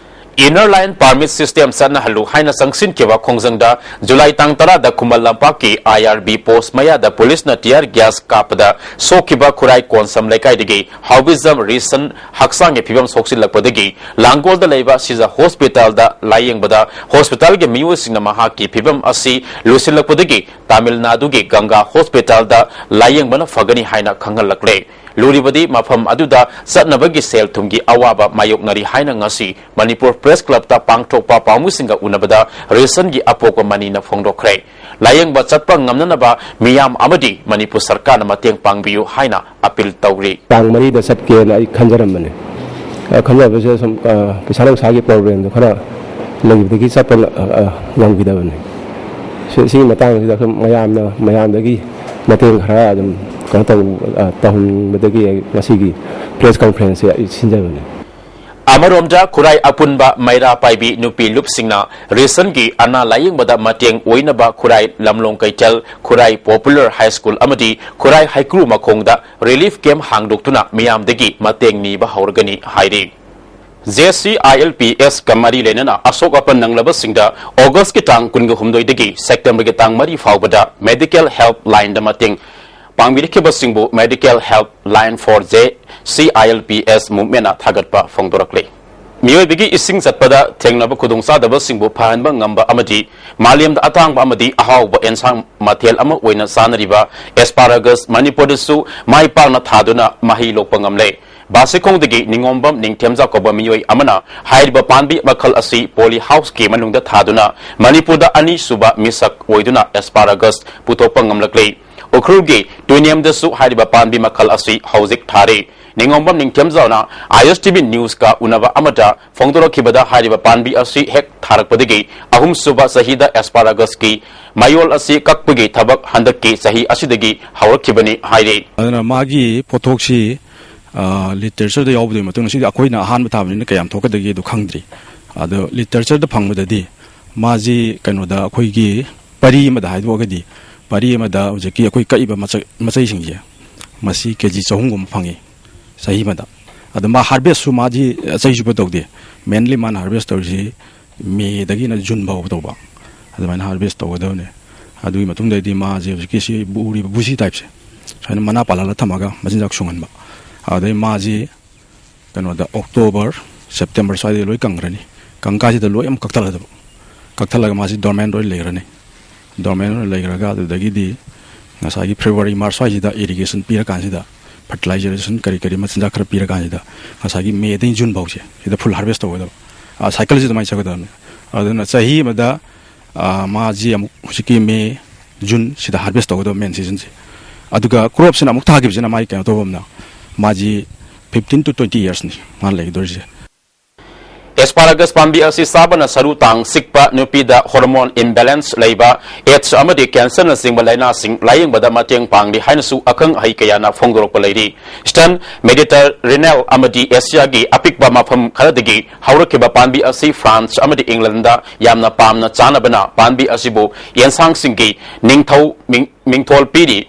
Inner Line Permit System ꯆꯠꯅꯍꯜꯂꯨ ꯍꯥꯏꯅ ꯆꯪꯁꯤꯟꯈꯤꯕ ꯈꯣꯡꯖꯪꯗ ꯖꯨꯂꯥꯏ ꯇꯥꯡ ꯇꯔꯥꯗ ꯈꯨꯃꯟ ꯂꯝꯄꯥꯛꯀꯤ ꯑꯥꯏ ꯑꯥꯔ ꯕꯤ ꯄꯣꯁ ꯃꯌꯥꯗ ꯄꯨꯂꯤꯁꯅ tear gas ꯀꯥꯞꯄꯗ ꯁꯣꯛꯈꯤꯕ ꯈꯨꯔꯥꯏ ꯀꯣꯟꯁꯝ ꯂꯩꯀꯥꯏꯗꯒꯤ ꯍꯥꯎꯕꯤꯖꯝ ꯔꯤꯁꯟ ꯍꯛꯆꯥꯡꯒꯤ ꯐꯤꯕꯝ ꯁꯣꯛꯆꯤꯜꯂꯛꯄꯗꯒꯤ ꯂꯥꯡꯒꯣꯜꯗ ꯂꯩꯕ ꯁꯤꯖ ꯍꯣꯁꯄꯤꯇꯥꯜꯗ ꯂꯥꯌꯦꯡꯕꯗ ꯍꯣꯁꯄꯤꯇꯥꯜꯒꯤ ꯃꯤꯑꯣꯏꯁꯤꯡꯅ ꯃꯍꯥꯛꯀꯤ ꯐꯤꯕꯝ ꯑꯁꯤ ꯂꯨꯁꯤꯜꯂꯛꯄꯗꯒꯤ ꯇꯥꯃꯤꯜ ꯅꯥꯗꯨꯒꯤ ꯒꯪꯒꯥ ꯍꯣꯁꯄꯤꯇꯥꯜꯗ ꯂꯥꯌꯦꯡꯕꯅ ꯐꯒꯅꯤ ꯍꯥꯏꯅ ꯈꯪꯍꯜꯂꯛꯂꯦ꯫ ꯂꯨꯔꯤꯕꯗꯤ ꯃꯐꯝ ꯑꯗꯨꯗ ꯆꯠꯅꯕꯒꯤ ꯁꯦꯜ ꯊꯨꯝꯒꯤ ꯑꯋꯥꯕ ꯃꯥꯌꯣꯛꯅꯔꯤ ꯍꯥꯏꯅ ꯉꯁꯤ ꯃꯅꯤꯄꯨꯔ ꯄ꯭ꯔꯦꯁ ꯀ꯭ꯂꯕꯇ ꯄꯥꯡꯊꯣꯛꯄ ꯄꯥꯎꯃꯤꯁꯤꯡꯒ ꯎꯅꯕꯗ ꯔꯤꯁꯟꯒꯤ ꯑꯄꯣꯛꯄ ꯃꯅꯤꯅ ꯐꯣꯡꯗꯣꯛꯈ꯭ꯔꯦ꯫ ꯂꯥꯌꯦꯡꯕ ꯆꯠꯄ ꯉꯝꯅꯅꯕ ꯃꯤꯌꯥꯝ ꯑꯃꯗꯤ ꯃꯅꯤꯄꯨꯔ ꯁꯔꯀꯥꯔꯅ ꯃꯇꯦꯡ ꯄꯥꯡꯕꯤꯌꯨ ꯍꯥꯏꯅ ꯑꯄꯤꯜ ꯇꯧꯔꯤ꯫ ꯇꯥꯡ ꯃꯔꯤꯗ ꯆꯠꯀꯦꯅ ꯑꯩ ꯈꯟꯖꯔꯝꯕꯅꯦ꯫ ꯑ, ꯈꯟꯖꯕꯁꯦ ꯁꯨꯝ, ꯑ, ꯄꯩꯁꯥ ꯅꯨꯡꯁꯥꯒꯤ ꯄ꯭ꯔꯣꯕ꯭ꯂꯦꯝꯗꯣ ꯈꯔ ꯂꯩꯕꯗꯒꯤ ꯆꯠꯄ ꯉ-, ꯑ, ꯉꯝꯈꯤꯗꯕꯅꯦ꯫ ꯁꯤ-, ꯁꯤꯒꯤ ꯃꯇꯥꯡꯁꯤꯗ ꯁꯨꯝ ꯃꯌꯥꯝꯅ, ꯃꯌꯥꯝꯗꯒꯤ ꯃꯇꯦꯡ ꯈꯔ ꯑꯗꯨꯝ ꯀꯩꯅꯣ ꯇꯧ-, ꯑ, ꯇꯧꯍꯟꯕꯗꯒꯤ ꯑꯩ ꯉꯁꯤꯒꯤ ꯄ꯭ꯔꯦꯁ ꯀꯟꯐ꯭ꯔꯦꯟꯁꯁꯦ ꯑꯩ ꯁꯤꯟꯖꯕꯅꯦ꯫ ꯑꯃꯔꯣꯝꯗ ꯈꯨꯔꯥꯏ ꯑꯄꯨꯟꯕ ꯃꯩꯔꯥ ꯄꯥꯏꯕꯤ ꯅꯨꯄꯤ ꯂꯨꯞꯁꯤꯡꯅ ꯔꯤꯁꯟꯒꯤ ꯑꯅꯥ ꯂꯥꯌꯦꯡꯕꯗ ꯃꯇꯦꯡ ꯑꯣꯏꯅꯕ ꯈꯨꯔꯥꯏ ꯂꯝꯂꯣꯡ ꯀꯩꯊꯦꯜ, ꯈꯨꯔꯥꯏ ꯄꯣꯄꯨꯂꯔ ꯍꯥꯏ ꯁ꯭ꯀꯨꯜ ꯑꯃꯗꯤ ꯈꯨꯔꯥꯏ ꯍꯩꯀ꯭ꯔꯨ ꯃꯈꯣꯡꯗ ꯔꯤꯂꯤꯐ ꯀꯦꯝꯞ ꯍꯥꯡꯗꯣꯛꯇꯨꯅ ꯃꯤꯌꯥꯝꯗꯒꯤ ꯃꯇꯦꯡ ꯅꯤꯕ ꯍꯧꯔꯒꯅꯤ ꯍꯥꯏꯔꯤ꯫ J C I L P ask ꯃꯔꯤ ꯂꯩꯅꯅ ꯑꯁꯣꯛ ꯑꯄꯟ ꯅꯪꯂꯕꯁꯤꯡꯗ ꯑꯣꯒꯁꯀꯤ ꯇꯥꯡ ꯀꯨꯟꯒ ꯍꯨꯝꯗꯣꯏꯗꯒꯤ ꯁꯦꯞꯇꯦꯝꯕꯔꯒꯤ ꯇꯥꯡ ꯃꯔꯤ ꯐꯥꯎꯕꯗ ꯃꯦꯗꯤꯀꯦꯜ ꯍꯦꯜꯞ ꯂꯥꯏꯟꯗ ꯃꯇꯦꯡ ꯄꯥꯡꯕꯤꯔꯛꯈꯤꯕꯁꯤꯡꯕꯨ medical help line for J C I L P S ꯃꯨꯚꯃꯦꯟꯠꯅ ꯊꯥꯒꯠꯄ ꯐꯣꯡꯗꯣꯔꯛꯂꯤ꯫ ꯃꯤꯑꯣꯏꯕꯒꯤ ꯏꯁꯤꯡ ꯆꯠꯄꯗ ꯊꯦꯡꯅꯕ ꯈꯨꯗꯣꯡꯆꯥꯗꯕꯁꯤꯡꯕꯨ ꯐꯍꯟꯕ ꯉꯝꯕ ꯑꯃꯗꯤ ꯃꯥꯂꯦꯝꯗ ꯑꯇꯥꯡꯕ ꯑꯃꯗꯤ ꯑꯍꯥꯎꯕ ꯑꯦꯟꯁꯥꯡ ꯃꯊꯦꯜ ꯑꯃ ꯑꯣꯏꯅ ꯆꯥꯅꯔꯤꯕ ꯑꯦꯁꯄꯥꯔꯥꯒꯁ ꯃꯅꯤꯄꯨꯔꯗꯁꯨ ꯃꯥꯏ ꯄꯥꯛꯅ ꯊꯥꯗꯨꯅ ꯃꯍꯩ ꯂꯣꯛꯄ ꯉꯝꯂꯦ꯫ ꯕꯥꯁꯤꯈꯣꯡꯗꯒꯤ ꯅꯤꯉꯣꯝꯕꯝ ꯅꯤꯡꯊꯦꯝꯖꯥ ꯀꯧꯕ ꯃꯤꯑꯣꯏ ꯑꯃꯅ ꯍꯥꯏꯔꯤꯕ ꯄꯥꯝꯕꯤ ꯃꯈꯜ ꯑꯁꯤ ꯄꯣꯂꯤ ꯍꯥꯎꯁꯀꯤ ꯃꯅꯨꯡꯗ ꯊꯥꯗꯨꯅ ꯃꯅꯤꯄꯨꯔꯗ ꯑꯅꯤꯁꯨꯕ ꯃꯤꯁꯛ ꯑꯣꯏꯗꯨꯅ ꯑꯦꯁꯄꯥꯔꯥꯒꯁ ꯄꯨꯊꯣꯛꯄ ꯉꯝꯂꯛꯂꯦ꯫ ꯎꯈ꯭ꯔꯨꯜꯒꯤ ꯇꯨꯏꯅꯦꯝꯗꯁꯨ ꯍꯥꯏꯔꯤꯕ ꯄꯥꯝꯕꯤ ꯃꯈꯜ ꯑꯁꯤ ꯍꯧꯖꯤꯛ ꯊꯥꯔꯤ꯫ ꯅꯤꯉꯣꯝꯕꯝ ꯅꯤꯡꯊꯦꯝꯖꯥꯎꯅ ꯑꯥꯏ ꯑꯦꯁ ꯇꯤ ꯚꯤ ꯅ꯭ꯌꯨꯁꯀ ꯎꯅꯕ ꯑꯃꯗ ꯐꯣꯡꯗꯣꯔꯛꯈꯤꯕꯗ, ꯍꯥꯏꯔꯤꯕ ꯄꯥꯝꯕꯤ ꯑꯁꯤ ꯍꯦꯛ ꯊꯥꯔꯛꯄꯗꯒꯤ ꯑꯍꯨꯝꯁꯨꯕ ꯆꯍꯤꯗ ꯑꯦꯁꯄꯥꯔꯥꯒꯁꯀꯤ ꯃꯌꯣꯜ ꯑꯁꯤ ꯀꯛꯄꯒꯤ ꯊꯕꯛ ꯍꯟꯗꯛꯀꯤ ꯆꯍꯤ ꯑꯁꯤꯗꯒꯤ ꯍꯧꯔꯛꯈꯤꯕꯅꯤ ꯍꯥꯏꯔꯤ꯫ ꯑꯗꯨꯅ ꯃꯥꯒꯤ ꯄꯣꯠꯊꯣꯛꯁꯤ, ꯑ, ꯂꯤꯇꯔꯦꯆꯔꯗ ꯌꯥꯎꯕꯗꯨꯒꯤ ꯃꯇꯨꯡ ꯑꯁꯤꯗꯤ ꯑꯩꯈꯣꯏꯅ ꯑꯍꯥꯟꯕ ꯊꯥꯕꯅꯤꯅ ꯀꯌꯥꯝ ꯊꯣꯛꯀꯗꯒꯦ ꯑꯗꯨ ꯈꯪꯗ꯭ꯔꯤ꯫ ꯑꯗꯣ ꯂꯤꯇꯔꯦꯆꯔꯗ ꯐꯪꯕꯗꯗꯤ ꯃꯥꯁꯤ ꯀꯩꯅꯣꯗ ꯑꯩꯈꯣꯏꯒꯤ ꯄꯔꯤ ꯑꯃꯗ ꯍꯥꯏꯗꯣꯛꯑꯒꯗꯤ, ꯄꯔꯤ ꯑꯃꯗ ꯍꯧꯖꯤꯛꯀꯤ ꯑꯩꯈꯣꯏ ꯀꯛꯏꯕ ꯃꯆꯩ-, ꯃꯆꯩꯁꯤꯡꯁꯦ, ꯃꯁꯤ ꯀꯦ ꯖꯤ ꯆꯍꯨꯝꯒꯨꯝꯕ ꯐꯪꯉꯤ ꯆꯍꯤ ꯑꯃꯗ꯫ ꯑꯗꯣ ꯃꯥ ꯍꯥꯔꯚꯦꯁꯁꯨ ꯃꯥꯁꯤ ꯆꯍꯤ ꯆꯨꯞꯄ ꯇꯧꯗꯦ꯫ ꯃꯦꯟꯂꯤ ꯃꯥꯅ ꯍꯥꯔꯚꯦꯁ ꯇꯧꯔꯤꯁꯤ ꯃꯦꯗꯒꯤꯅ ꯖꯨꯟ ꯐꯥꯎꯕ ꯇꯧꯕ, ꯑꯗꯨꯃꯥꯏꯅ ꯍꯥꯔꯚꯦꯁ ꯇꯧꯒꯗꯕꯅꯦ꯫ ꯑꯗꯨꯒꯤ ꯃꯇꯨꯡꯗꯩꯗꯤ ꯃꯥꯁꯦ ꯍꯧꯖꯤꯛꯀꯤ ꯁꯤ ꯎꯔꯤꯕ ꯕꯨꯖꯤ ꯇꯥꯏꯞꯁꯦ ꯁꯨꯃꯥꯏꯅ ꯃꯅꯥ ꯄꯥꯜꯍꯜꯂ ꯊꯝꯃꯒ ꯃꯆꯤꯟꯖꯥꯛ ꯁꯨꯡꯍꯟꯕ꯫ ꯑꯗꯩ ꯃꯥꯁꯤ ꯀꯩꯅꯣꯗ ꯑꯣꯛꯇꯣꯕꯔ, ꯁꯦꯞꯇꯦꯝꯕꯔ ꯁ꯭ꯋꯥꯏꯗ ꯂꯣꯏ ꯀꯪꯈ꯭ꯔꯅꯤ꯫ ꯀꯪꯀꯥꯁꯤꯗ ꯂꯣꯏ ꯑꯃꯨꯛ ꯀꯛꯊꯠꯂꯗꯕ, ꯀꯛꯊꯠꯂꯒ ꯃꯥꯁꯤ ꯗꯣꯔꯃꯦꯟ ꯂꯣꯏ ꯂꯩꯈ꯭ꯔꯅꯤ꯫ ꯗꯣꯔꯃꯦꯟ ꯂꯣꯏ ꯂꯩꯈ꯭ꯔꯒ ꯑꯗꯨꯗꯒꯤꯗꯤ ꯉꯁꯥꯏꯒꯤ ꯐꯦꯕ꯭ꯔꯨꯋꯥꯔꯤ, ꯃꯥꯔꯆ ꯁ꯭ꯋꯥꯏꯁꯤꯗ ꯏꯔꯤꯒꯦꯁꯟ ꯄꯤꯔꯀꯥꯟꯁꯤꯗ, ꯐꯔꯇꯤꯂꯥꯏꯖꯦꯁꯟ ꯀꯔꯤ ꯀꯔꯤ ꯃꯆꯤꯟꯖꯥꯛ ꯈꯔ ꯄꯤꯔꯀꯥꯟꯁꯤꯗ ꯉꯁꯥꯏꯒꯤ ꯃꯦꯗꯒꯤ ꯖꯨꯟ ꯐꯥꯎꯁꯦ ꯁꯤꯗ ꯐꯨꯜ ꯍꯥꯔꯚꯦꯁ ꯇꯧꯒꯗꯕ꯫ ꯑ, ꯁꯥꯏꯀꯜꯁꯤ ꯑꯗꯨꯃꯥꯏꯅ ꯆꯠꯀꯗꯕꯅꯤ꯫ ꯑꯗꯨꯅ ꯆꯍꯤ ꯑꯃꯗ, ꯑ, ꯃꯥꯁꯤ ꯑꯃꯨꯛ ꯍꯧꯖꯤꯛꯀꯤ ꯃꯦ, ꯖꯨꯟ ꯁꯤꯗ ꯍꯥꯔꯚꯦꯁ ꯇꯧꯒꯗꯕ ꯃꯦꯟ ꯁꯤꯖꯟꯁꯦ꯫ ꯑꯗꯨꯒ ꯀ꯭ꯔꯣꯞꯁꯤꯅ ꯑꯃꯨꯛ ꯊꯥꯈꯤꯕꯁꯤꯅ ꯃꯥꯒꯤ ꯀꯩꯅꯣ ꯇꯧꯕ ꯑꯃꯅ, ꯃꯥꯁꯤ ꯐꯤꯐꯇꯤꯟ to twenty yearsꯅꯤ ꯃꯥꯅ ꯂꯩꯒꯗꯧꯔꯤꯁꯦ꯫ ꯑꯦꯁꯄꯥꯔꯥꯒꯁ ꯄꯥꯝꯕꯤ ꯑꯁꯤ ꯆꯥꯕꯅ ꯁꯔꯨ ꯇꯥꯡ ꯆꯤꯛꯄ, ꯅꯨꯄꯤꯗ ꯍꯣꯔꯃꯣꯟ ꯏꯝꯕꯦꯂꯦꯟꯁ ꯂꯩꯕ, ꯑꯦꯗꯁ ꯑꯃꯗꯤ ꯀꯦꯟꯁꯔꯅꯆꯤꯡꯕ ꯂꯥꯏꯅꯥꯁꯤꯡ ꯂꯥꯌꯦꯡꯕꯗ ꯃꯇꯦꯡ ꯄꯥꯡꯂꯤ ꯍꯥꯏꯅꯁꯨ ꯑꯈꯪ ꯑꯍꯩ ꯀꯌꯥꯅ ꯐꯣꯡꯗꯣꯔꯛꯄ ꯂꯩꯔꯤ꯫ ꯏꯁꯇꯔꯟ ꯃꯦꯗꯤꯇꯔꯦꯅꯤꯌꯟ ꯑꯃꯗꯤ ꯑꯦꯁꯤꯌꯥꯒꯤ ꯑꯄꯤꯛꯄ ꯃꯐꯝ ꯈꯔꯗꯒꯤ ꯍꯧꯔꯛꯈꯤꯕ ꯄꯥꯝꯕꯤ ꯑꯁꯤ ꯐ꯭ꯔꯥꯟꯁ ꯑꯃꯗꯤ ꯏꯪꯂꯦꯟꯗ ꯌꯥꯝꯅ ꯄꯥꯝꯅ ꯆꯥꯅꯕꯅ ꯄꯥꯝꯕꯤ ꯑꯁꯤꯕꯨ ꯌꯦꯟꯁꯥꯡꯁꯤꯡꯒꯤ ꯅꯤꯡꯊꯧ ꯃꯤꯡ-, ꯃꯤꯡꯊꯣꯜ ꯄꯤꯔꯤ꯫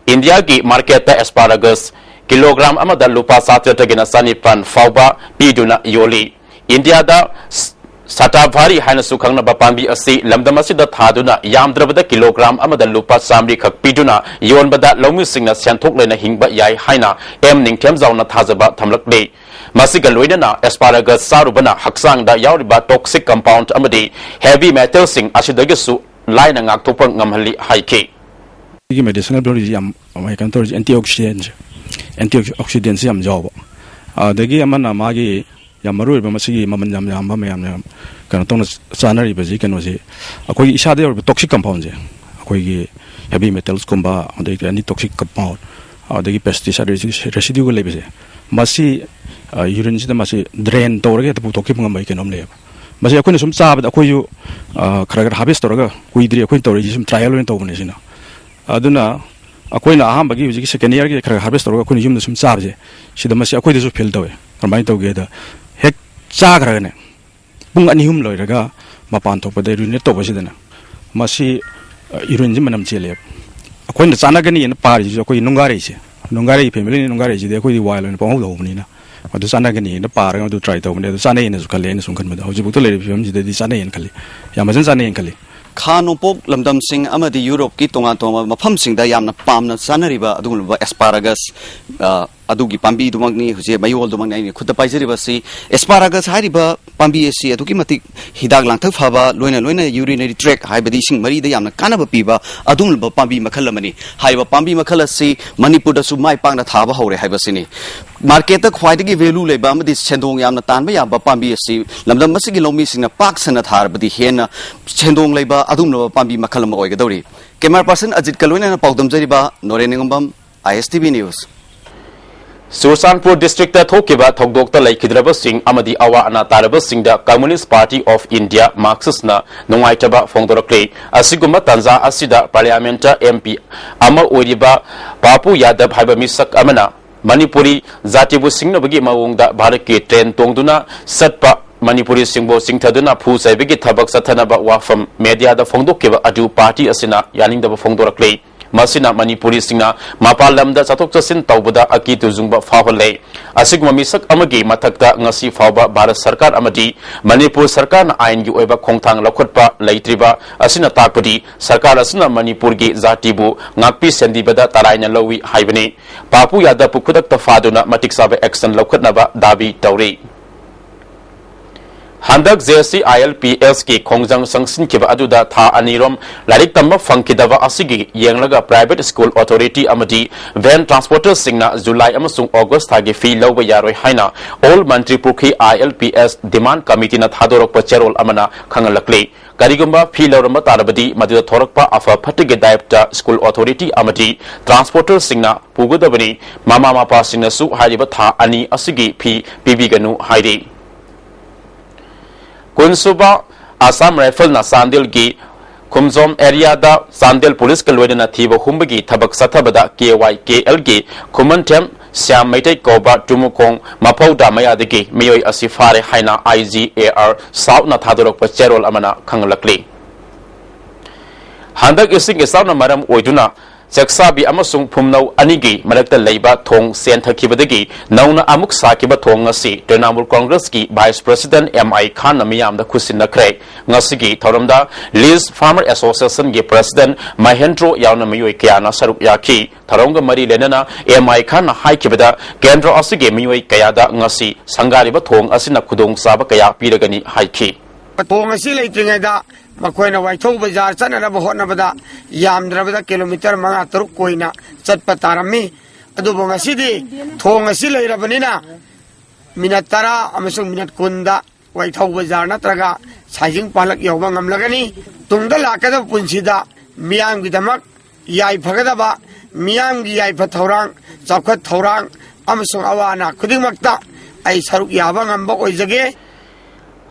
ꯏꯟꯗꯤꯌꯥꯒꯤ ꯃꯥꯔꯀꯦꯠꯇ ꯑꯦꯁꯄꯥꯔꯥꯒꯁ ꯀꯤꯂꯣꯒ꯭ꯔꯥꯝ ꯑꯃꯗ ꯂꯨꯄꯥ ꯆꯥꯇ꯭ꯔꯦꯠꯇꯒꯤꯅ ꯆꯅꯤꯄꯥꯟ ꯐꯥꯎꯕ ꯄꯤꯗꯨꯅ ꯌꯣꯜꯂꯤ꯫ ꯏꯟꯗꯤꯌꯥꯗ ꯁ-, ꯁꯇꯥꯚꯥꯔꯤ ꯍꯥꯏꯅꯁꯨ ꯈꯪꯅꯕ ꯄꯥꯝꯕꯤ ꯑꯁꯤ ꯂꯝꯗꯝ ꯑꯁꯤꯗ ꯊꯥꯗꯨꯅ ꯌꯥꯝꯗ꯭ꯔꯕꯗ ꯀꯤꯂꯣꯒ꯭ꯔꯥꯝ ꯑꯃꯗ ꯂꯨꯄꯥ ꯆꯥꯃꯔꯤ ꯈꯛ ꯄꯤꯗꯨꯅ ꯌꯣꯟꯕꯗ ꯂꯧꯃꯤꯁꯤꯡꯅ ꯁꯦꯟꯊꯣꯛ ꯂꯩꯅ ꯍꯤꯡꯕ ꯌꯥꯏ ꯍꯥꯏꯅ ꯑꯦꯝ ꯅꯤꯡꯊꯦꯝꯖꯥꯎꯅ ꯊꯥꯖꯕ ꯊꯝꯂꯛꯂꯤ꯫ ꯃꯁꯤꯒ ꯂꯣꯏꯅꯅ ꯑꯦꯁꯄꯥꯔꯥꯒꯁ ꯆꯥꯔꯨꯕꯅ ꯍꯛꯆꯥꯡꯗ ꯌꯥꯎꯔꯤꯕ ꯇꯣꯛꯁꯤꯛ ꯀꯝꯄꯥꯎꯟꯗ ꯑꯃꯗꯤ ꯍꯦꯚꯤ ꯃꯦꯇꯦꯜꯁꯤꯡ ꯑꯁꯤꯗꯒꯤꯁꯨ ꯂꯥꯏꯅ ꯉꯥꯛꯊꯣꯛꯄ ꯉꯝꯍꯜꯂꯤ ꯍꯥꯏꯈꯤ꯫ ꯁꯤꯒꯤ ꯃꯦꯗꯤꯁꯤꯅꯦꯜ ꯚꯦꯂꯨꯁꯤ ꯌꯥꯝ, ꯀꯩꯅꯣ ꯇꯧꯔꯤꯁꯤ, ꯑꯦꯟꯇꯤ ꯑꯣꯛꯁꯤꯗꯦꯟꯁꯦ, ꯑꯦꯟꯇꯤ ꯑꯣꯛꯁꯤꯗꯦꯟꯁꯤ ꯌꯥꯝ ꯌꯥꯎꯕ꯫ ꯑꯗꯒꯤ ꯑꯃꯅ ꯃꯥꯒꯤ ꯌꯥꯝ ꯃꯔꯨ ꯑꯣꯏꯕ, ꯃꯁꯤꯒꯤ ꯃꯃꯜ ꯌꯥꯝ ꯌꯥꯝꯕ, ꯃꯌꯥꯝꯅ ꯌꯥꯝ ꯀꯩꯅꯣ ꯇꯧꯅ ꯆꯥꯅꯔꯤꯕꯁꯤ, ꯀꯩꯅꯣꯁꯤ, ꯑꯩꯈꯣꯏꯒꯤ ꯏꯁꯥꯗ ꯌꯥꯎꯔꯤꯕ ꯇꯣꯛꯁꯤꯛ ꯀꯝꯄꯥꯎꯟꯁꯦ, ꯑꯩꯈꯣꯏꯒꯤ heavy metals ꯀꯨꯝꯕ, ꯑꯗꯩꯗꯤ any toxic compound, ꯑꯗꯒꯤ pesticide residueꯒ ꯂꯩꯕꯁꯦ, ꯃꯁꯤ ꯌꯨꯔꯤꯟꯁꯤꯗ ꯃꯁꯤ ꯗ꯭ꯔꯦꯟ ꯇꯧꯔꯒ ꯍꯦꯛꯇ ꯄꯨꯊꯣꯛꯈꯤꯕ ꯉꯝꯕꯒꯤ ꯀꯩꯅꯣꯝ ꯂꯩꯌꯦꯕ꯫ ꯃꯁꯤ ꯑꯩꯈꯣꯏꯅ ꯁꯨꯝ ꯆꯥꯕꯗ ꯑꯩꯈꯣꯏꯁꯨ ꯈꯔ ꯈꯔ harvest ꯇꯧꯔꯒ, ꯀꯨꯏꯗ꯭ꯔꯤ ꯑꯩꯈꯣꯏꯅ ꯇꯧꯔꯤꯁꯤ, ꯁꯨꯝ trial ꯑꯣꯏꯅ ꯇꯧꯕꯅꯦ ꯁꯤꯅ꯫ ꯑꯗꯨꯅ ꯑꯩꯈꯣꯏꯅ ꯑꯍꯥꯟꯕꯒꯤ ꯍꯧꯖꯤꯛꯀꯤ second yearꯒꯤ ꯈꯔ harvest ꯇꯧꯔꯒ ꯑꯩꯈꯣꯏꯅ ꯌꯨꯝꯗ ꯁꯨꯝ ꯆꯥꯕꯁꯦ, ꯁꯤꯗ ꯃꯁꯤ ꯑꯩꯈꯣꯏꯗꯁꯨ feel ꯇꯧꯋꯦ꯫ ꯀꯃꯥꯏꯅ ꯇꯧꯒꯦꯗ, ꯍꯦꯛ ꯆꯥꯈ꯭ꯔꯒꯅꯦ, ꯄꯨꯡ ꯑꯅꯤ ꯑꯍꯨꯝ ꯂꯣꯏꯔꯒ ꯃꯄꯥꯟ ꯊꯣꯛꯄꯗ urinate ꯇꯧꯕꯁꯤꯗꯅꯦ, ꯃꯁꯤ ꯌꯨꯔꯤꯟꯁꯤ ꯃꯅꯝ ꯆꯦꯜꯂꯦꯕ꯫ ꯑꯩꯈꯣꯏꯅ ꯆꯥꯟꯅꯒꯅꯤꯅ ꯄꯥꯔꯤꯁꯤꯁꯨ ꯑꯩꯈꯣꯏꯒꯤ ꯅꯨꯡꯒꯥꯔꯩꯁꯦ, ꯅꯨꯡꯒꯥꯔꯩ familyꯅꯤ, ꯅꯨꯡꯒꯥꯔꯩꯁꯤꯗꯤ ꯑꯩꯈꯣꯏꯗꯤ wild ꯑꯣꯏꯅ ꯄꯪꯍꯧꯗ ꯍꯧꯕꯅꯤꯅ, ꯑꯗꯨ ꯆꯥꯟꯅꯒꯅꯤꯅ ꯄꯥꯔꯒ ꯑꯗꯨ try ꯇꯧꯕꯅꯦ꯫ ꯑꯗꯨ ꯆꯥꯟꯅꯩꯅꯁꯨ ꯈꯜꯂꯦ, ꯑꯩꯅ ꯁꯨꯝ ꯈꯟꯕꯗ ꯍꯧꯖꯤꯛꯐꯥꯎꯗ ꯂꯩꯔꯤꯕ ꯐꯤꯕꯝꯁꯤꯗꯗꯤ ꯆꯥꯟꯅꯩꯌꯦꯅ ꯈꯜꯂꯤ, ꯌꯥꯝ ꯐꯖꯅ ꯆꯥꯟꯅꯩꯌꯦꯅ ꯈꯜꯂꯤ꯫ ꯈꯥ ꯅꯣꯡꯄꯣꯛ ꯂꯝꯗꯝꯁꯤꯡ ꯑꯃꯗꯤ ꯌꯨꯔꯣꯞꯀꯤ ꯇꯣꯉꯥꯟ ꯇꯣꯉꯥꯟꯕ ꯃꯐꯝꯁꯤꯡꯗ ꯌꯥꯝꯅ ꯄꯥꯝꯅ ꯆꯥꯅꯔꯤꯕ ꯑꯗꯨꯒꯨꯝꯂꯕ asparagus, ꯑ, ꯑꯗꯨꯒꯤ ꯄꯥꯝꯕꯤꯗꯨꯃꯛꯅꯤ, ꯍꯧꯖꯤꯛ ꯃꯌꯣꯜꯗꯨꯃꯛꯅꯤ ꯑꯩꯅ ꯈꯨꯠꯇ ꯄꯥꯏꯖꯔꯤꯕꯁꯤ꯫ Asparagus ꯍꯥꯏꯔꯤꯕ ꯄꯥꯝꯕꯤ ꯑꯁꯤ ꯑꯗꯨꯛꯀꯤ ꯃꯇꯤꯛ ꯍꯤꯗꯥꯛ ꯂꯥꯡꯊꯛ ꯐꯕ, ꯂꯣꯏꯅ ꯂꯣꯏꯅ urinary tract ꯍꯥꯏꯕꯗꯤ ꯏꯁꯤꯡ ꯃꯔꯤꯗ ꯌꯥꯝꯅ ꯀꯥꯟꯅꯕ ꯄꯤꯕ ꯑꯗꯨꯒꯨꯝꯂꯕ ꯄꯥꯝꯕꯤ ꯃꯈꯜ ꯑꯃꯅꯤ꯫ ꯍꯥꯏꯔꯤꯕ ꯄꯥꯝꯕꯤ ꯃꯈꯜ ꯑꯁꯤ ꯃꯅꯤꯄꯨꯔꯗꯁꯨ ꯃꯥꯏ ꯄꯥꯛꯅ ꯊꯥꯕ ꯍꯧꯔꯦ ꯍꯥꯏꯕꯁꯤꯅꯤ꯫ Marketꯇ ꯈ꯭ꯋꯥꯏꯗꯒꯤ value ꯂꯩꯕ ꯑꯃꯗꯤ ꯁꯦꯟꯗꯣꯡ ꯌꯥꯝꯅ ꯇꯥꯟꯕ ꯌꯥꯕ ꯄꯥꯝꯕꯤ ꯑꯁꯤ ꯂꯝꯗꯝ ꯑꯁꯤꯒꯤ ꯂꯧꯃꯤꯁꯤꯡꯅ ꯄꯥꯛ ꯁꯟꯅ ꯊꯥꯔꯕꯗꯤ ꯍꯦꯟꯅ ꯁꯦꯟꯗꯣꯡ ꯂꯩꯕ ꯑꯗꯨꯒꯨꯝꯂꯕ ꯄꯥꯝꯕꯤ ꯃꯈꯜ ꯑꯃ ꯑꯣꯏꯒꯗꯧꯔꯤ꯫ Camera person ꯑꯖꯤꯠꯀ ꯂꯣꯏꯅꯅ ꯄꯥꯎꯗꯝꯖꯔꯤꯕ Noren ꯅꯤꯉꯣꯝꯕꯝ, I S T V News꯫ Churachandpur districtꯇ ꯊꯣꯛꯈꯤꯕ ꯊꯧꯗꯣꯛꯇ ꯂꯩꯈꯤꯗ꯭ꯔꯕꯁꯤꯡ ꯑꯃꯗꯤ ꯑꯋꯥ ꯑꯅꯥ ꯇꯥꯔꯕꯁꯤꯡꯗ Communist Party of India, Marxistꯅ ꯅꯨꯡꯉꯥꯏꯇꯕ ꯐꯣꯡꯗꯣꯔꯛꯂꯤ꯫ ꯑꯁꯤꯒꯨꯝꯕ ꯇꯥꯟꯖꯥ ꯑꯁꯤꯗ Parliamentꯇ M P ꯑꯃ ꯑꯣꯏꯔꯤꯕ ꯄꯥꯄꯨ ꯌꯥꯗꯕ ꯍꯥꯏꯕ ꯃꯤꯁꯛ ꯑꯃꯅ ꯃꯅꯤꯄꯨꯔꯤ ꯖꯥꯇꯤꯕꯨ ꯁꯤꯡꯅꯕꯒꯤ ꯃꯑꯣꯡꯗ ꯚꯥꯔꯠꯀꯤ train ꯇꯣꯡꯗꯨꯅ ꯆꯠꯄ ꯃꯅꯤꯄꯨꯔꯤꯁꯤꯡꯕꯨ ꯆꯤꯡꯊꯗꯨꯅ ꯐꯨ ꯆꯩꯕꯒꯤ ꯊꯕꯛ ꯆꯠꯊꯅꯕ ꯋꯥꯐꯝ mediaꯗ ꯐꯣꯡꯗꯣꯛꯈꯤꯕ ꯑꯗꯨ party ꯑꯁꯤꯅ ꯌꯥꯅꯤꯡꯗꯕ ꯐꯣꯡꯗꯣꯔꯛꯂꯤ꯫ ꯃꯁꯤꯅ ꯃꯅꯤꯄꯨꯔꯤꯁꯤꯡꯅ ꯃꯄꯥꯟ ꯂꯝꯗ ꯆꯠꯊꯣꯛ ꯆꯠꯁꯤꯟ ꯇꯧꯕꯗ ꯑꯀꯤ ꯇꯨꯖꯨꯡꯕ ꯐꯥꯎꯍꯜꯂꯦ꯫ ꯑꯁꯤꯒꯨꯝꯕ ꯃꯤꯁꯛ ꯑꯃꯒꯤ ꯃꯊꯛꯇ ꯉꯁꯤ ꯐꯥꯎꯕ ꯚꯥꯔꯠ ꯁꯔꯀꯥꯔ ꯑꯃꯗꯤ ꯃꯅꯤꯄꯨꯔ ꯁꯔꯀꯥꯔꯅ ꯑꯥꯏꯟꯒꯤ ꯑꯣꯏꯕ ꯈꯣꯡꯊꯥꯡ ꯂꯧꯈꯠꯄ ꯂꯩꯇ꯭ꯔꯤꯕ ꯑꯁꯤꯅ ꯇꯥꯛꯄꯗꯤ ꯁꯔꯀꯥꯔ ꯑꯁꯤꯅ ꯃꯅꯤꯄꯨꯔꯒꯤ ꯖꯥꯇꯤꯕꯨ ꯉꯥꯛꯄꯤ ꯁꯦꯟꯕꯤꯕꯗ ꯇꯔꯥꯏꯅ ꯂꯧꯏ ꯍꯥꯏꯕꯅꯤ꯫ ꯄꯥꯄꯨ ꯌꯥꯗꯕꯄꯨ ꯈꯨꯗꯛꯇ ꯐꯥꯗꯨꯅ ꯃꯇꯤꯛ ꯆꯥꯕ action ꯂꯧꯈꯠꯅꯕ ꯗꯥꯕꯤ ꯇꯧꯔꯤ꯫ ꯍꯟꯗꯛ JC ILPS ꯀꯤ ꯈꯣꯡꯖꯪ ꯆꯪꯁꯤꯟꯈꯤꯕ ꯑꯗꯨꯗ ꯊꯥ ꯑꯅꯤꯔꯣꯝ ꯂꯥꯏꯔꯤꯛ ꯇꯝꯕ ꯐꯪꯈꯤꯗꯕ ꯑꯁꯤꯒꯤ ꯌꯦꯡꯂꯒ private school authority ꯑꯃꯗꯤ van transporter ꯁꯤꯡꯅ July ꯑꯃꯁꯨꯡ August ꯊꯥꯒꯤ fee ꯂꯧꯕ ꯌꯥꯔꯣꯏ ꯍꯥꯏꯅ Old ꯃꯟꯇ꯭ꯔꯤ ꯄꯨꯈ꯭ꯔꯤ ILPS demand committee ꯅ ꯊꯥꯗꯣꯔꯛꯄ ꯆꯦꯔꯣꯜ ꯑꯃꯅ ꯈꯪꯍꯜꯂꯛꯂꯤ꯫ ꯀꯔꯤꯒꯨꯝꯕ fee ꯂꯧꯔꯝꯕ ꯇꯥꯔꯕꯗꯤ ꯃꯗꯨꯗ ꯊꯣꯔꯛꯄ ꯑꯐ ꯐꯠꯇꯒꯤ ꯗꯥꯏꯔꯦꯛꯇ school authority ꯑꯃꯗꯤ transporter ꯁꯤꯡꯅ ꯄꯨꯒꯗꯕꯅꯤ꯫ ꯃꯃꯥ ꯃꯄꯥꯁꯤꯡꯅꯁꯨ ꯍꯥꯏꯔꯤꯕ ꯊꯥ ꯑꯅꯤ ꯑꯁꯤꯒꯤ fee ꯄꯤꯕꯤꯒꯅꯨ ꯍꯥꯏꯔꯤ꯫ ꯀꯨꯟꯁꯨꯕ Assam Rifle ꯅ ꯆꯥꯟꯗꯦꯜꯒꯤ ꯈꯨꯝꯖꯣꯝ area ꯗ ꯆꯥꯟꯗꯦꯜ ꯄꯨꯂꯤꯁꯀ ꯂꯣꯏꯅꯅ ꯊꯤꯕ ꯍꯨꯝꯕꯒꯤ ꯊꯕꯛ ꯆꯠꯊꯕꯗ KYKL ꯒꯤ ꯈꯨꯃꯟꯊꯦꯝ ꯁ꯭ꯌꯥꯝ ꯃꯩꯇꯩ ꯀꯧꯕ ꯇꯨꯃꯨꯈꯣꯡ ꯃꯐꯧꯗ ꯃꯌꯥꯗꯒꯤ ꯃꯤꯑꯣꯏ ꯑꯁꯤ ꯐꯥꯔꯦ ꯍꯥꯏꯅ IGAR South ꯅ ꯊꯥꯗꯣꯔꯛꯄ ꯆꯦꯔꯣꯜ ꯑꯃꯅ ꯈꯪꯍꯜꯂꯛꯂꯤ꯫ ꯍꯟꯗꯛ ꯏꯁꯤꯡ ꯏꯆꯥꯎꯅ ꯃꯔꯝ ꯑꯣꯏꯗꯨꯅ ꯆꯦꯛꯁꯥꯕꯤ ꯑꯃꯁꯨꯡ ꯐꯨꯝꯅꯧ ꯑꯅꯤꯒꯤ ꯃꯔꯛꯇ ꯂꯩꯕ ꯊꯣꯡ ꯆꯦꯟꯊꯈꯤꯕꯗꯒꯤ ꯅꯧꯅ ꯑꯃꯨꯛ ꯁꯥꯈꯤꯕ ꯊꯣꯡ ꯑꯁꯤ Trinamool ꯀꯣꯡꯒ꯭ꯔꯦꯁꯀꯤ vice president M I ꯈꯥꯟꯅ ꯃꯤꯌꯥꯝꯗ ꯈꯨꯠꯁꯤꯟꯅꯈ꯭ꯔꯦ꯫ ꯉꯁꯤꯒꯤ ꯊꯧꯔꯝꯗ List Farmer Association ꯒꯤ president ꯃꯍꯦꯟꯗ꯭ꯔꯣ ꯌꯥꯎꯅ ꯃꯤꯑꯣꯏ ꯀꯌꯥꯅ ꯁꯔꯨꯛ ꯌꯥꯈꯤ꯫ ꯊꯧꯔꯝꯒ ꯃꯔꯤ ꯂꯩꯅꯅ M I ꯈꯥꯟꯅ ꯍꯥꯏꯈꯤꯕꯗ, ꯀꯦꯟꯗ꯭ꯔ ꯑꯁꯤꯒꯤ ꯃꯤꯑꯣꯏ ꯀꯌꯥꯗ ꯉꯁꯤ ꯁꯪꯒꯥꯔꯤꯕ ꯊꯣꯡ ꯑꯁꯤꯅ ꯈꯨꯗꯣꯡꯆꯥꯕ ꯀꯌꯥ ꯄꯤꯔꯒꯅꯤ ꯍꯥꯏꯈꯤ꯫ ꯊꯣꯡ ꯑꯁꯤ ꯂꯩꯇ꯭ꯔꯤꯉꯩꯗ ꯃꯈꯣꯏꯅ ꯋꯥꯏꯊꯧ ꯕꯖꯥꯔ ꯆꯠꯅꯅꯕ ꯍꯣꯠꯅꯕꯗ ꯌꯥꯝꯗ꯭ꯔꯕꯗ ꯀꯤꯂꯣꯃꯤꯇꯔ ꯃꯉꯥ ꯇꯔꯨꯛ ꯀꯣꯏꯅ ꯆꯠꯄ ꯇꯥꯔꯝꯃꯤ꯫ ꯑꯗꯨꯕꯨ ꯉꯁꯤꯗꯤ ꯊꯣꯡ ꯑꯁꯤ ꯂꯩꯔꯕꯅꯤꯅ ꯃꯤꯅꯠ ꯇꯔꯥ ꯑꯃꯁꯨꯡ ꯃꯤꯅꯠ ꯀꯨꯟꯗ ꯋꯥꯏꯊꯧ ꯕꯖꯥꯔ ꯅꯠꯇ꯭ꯔꯒ ꯁꯥꯏꯖꯤꯡ ꯄꯥꯂꯛ ꯌꯧꯕ ꯉꯝꯂꯒꯅꯤ꯫ ꯇꯨꯡꯗ ꯂꯥꯛꯀꯗꯕ ꯄꯨꯟꯁꯤꯗ ꯃꯤꯌꯥꯝꯒꯤꯗꯃꯛ ꯌꯥꯏꯐꯒꯗꯕ, ꯃꯤꯌꯥꯝꯒꯤ ꯌꯥꯏꯐ ꯊꯧꯔꯥꯡ, ꯆꯥꯎꯈꯠ ꯊꯧꯔꯥꯡ ꯑꯃꯁꯨꯡ ꯑꯋꯥ ꯑꯅꯥ ꯈꯨꯗꯤꯡꯃꯛꯇ ꯑꯩ ꯁꯔꯨꯛ ꯌꯥꯕ ꯉꯝꯕ ꯑꯣꯏꯖꯒꯦ꯫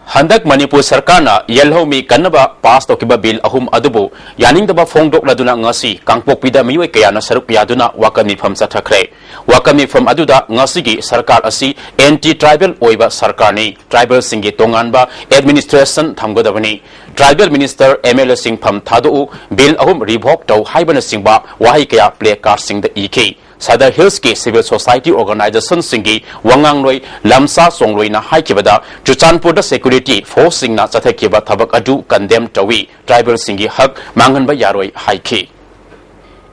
ꯍꯟꯗꯛ ꯃꯅꯤꯄꯨꯔ ꯁꯔꯀꯥꯔꯅ ꯌꯦꯜꯍꯧꯃꯤ ꯀꯟꯅꯕ pass ꯇꯧꯈꯤꯕ bill ꯑꯍꯨꯝ ꯑꯗꯨꯕꯨ ꯌꯥꯅꯤꯡꯗꯕ ꯐꯣꯡꯗꯣꯛꯂꯗꯨꯅ ꯉꯁꯤ ꯀꯥꯡꯄꯣꯛꯄꯤꯗ ꯃꯤꯑꯣꯏ ꯀꯌꯥꯅ ꯁꯔꯨꯛ ꯌꯥꯗꯨꯅ ꯋꯥꯀꯠ ꯃꯤꯐꯝ ꯆꯠꯊꯈ꯭ꯔꯦ꯫ ꯋꯥꯀꯠ ꯃꯤꯐꯝ ꯑꯗꯨꯗ ꯉꯁꯤꯒꯤ ꯁꯔꯀꯥꯔ ꯑꯁꯤ anti tribal ꯑꯣꯏꯕ ꯁꯔꯀꯥꯔꯅꯤ, tribal ꯁꯤꯡꯒꯤ ꯇꯣꯉꯥꯟꯕ administration ꯊꯝꯒꯗꯕꯅꯤ, tribal minister, MLA ꯁꯤꯡ ꯐꯝ ꯊꯥꯗꯣꯛꯎ, bill ꯑꯍꯨꯝ revoke ꯇꯧ ꯍꯥꯏꯕꯅꯆꯤꯡꯕ ꯋꯥꯍꯩ ꯀꯌꯥ placard ꯁꯤꯡꯗ ꯏꯈꯤ꯫ ꯁꯗꯔ ꯍꯤꯜꯁꯀꯤ civil society organization ꯁꯤꯡꯒꯤ ꯋꯥꯉꯥꯡꯂꯣꯏ ꯂꯝꯁꯥ ꯆꯣꯡꯂꯣꯏꯅ ꯍꯥꯏꯈꯤꯕꯗ, ꯆꯨꯔꯆꯥꯟꯄꯨꯔꯗ security force ꯁꯤꯡꯅ ꯆꯠꯊꯈꯤꯕ ꯊꯕꯛ ꯑꯗꯨ condemn ꯇꯧꯏ, tribal ꯁꯤꯡꯒꯤ ꯍꯛ ꯃꯥꯡꯍꯟꯕ ꯌꯥꯔꯣꯏ ꯍꯥꯏꯈꯤ꯫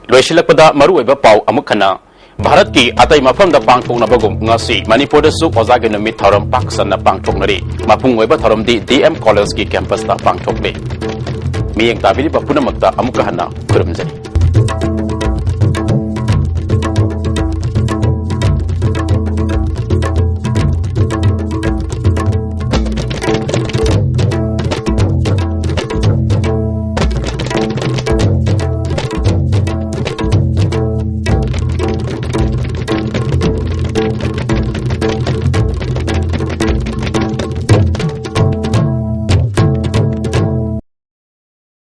ꯂꯣꯏꯁꯤꯜꯂꯛꯄꯗ ꯃꯔꯨꯑꯣꯏꯕ ꯄꯥꯎ ꯑꯃꯨꯛ ꯍꯟꯅ, ꯚꯥꯔꯠꯀꯤ ꯑꯇꯩ ꯃꯐꯝꯗ ꯄꯥꯡꯊꯣꯛꯅꯕꯒꯨꯝ ꯉꯁꯤ ꯃꯅꯤꯄꯨꯔꯗꯁꯨ ꯑꯣꯖꯥꯒꯤ ꯅꯨꯃꯤꯠ ꯊꯧꯔꯝ ꯄꯥꯛ ꯁꯟꯅ ꯄꯥꯡꯊꯣꯛꯅꯔꯤ꯫ ꯃꯄꯨꯡ ꯑꯣꯏꯕ ꯊꯧꯔꯝꯗꯤ ꯗꯤ ꯑꯦꯝ ꯀꯣꯂꯦꯖꯀꯤ ꯀꯦꯝꯄꯁꯇ ꯄꯥꯡꯊꯣꯛꯂꯤ꯫ ꯃꯤꯠꯌꯦꯡ ꯇꯥꯕꯤꯔꯤꯕ ꯄꯨꯝꯅꯃꯛꯇ ꯑꯃꯨꯛꯀ ꯍꯟꯅ ꯈꯨꯔꯨꯝꯖꯔꯤ꯫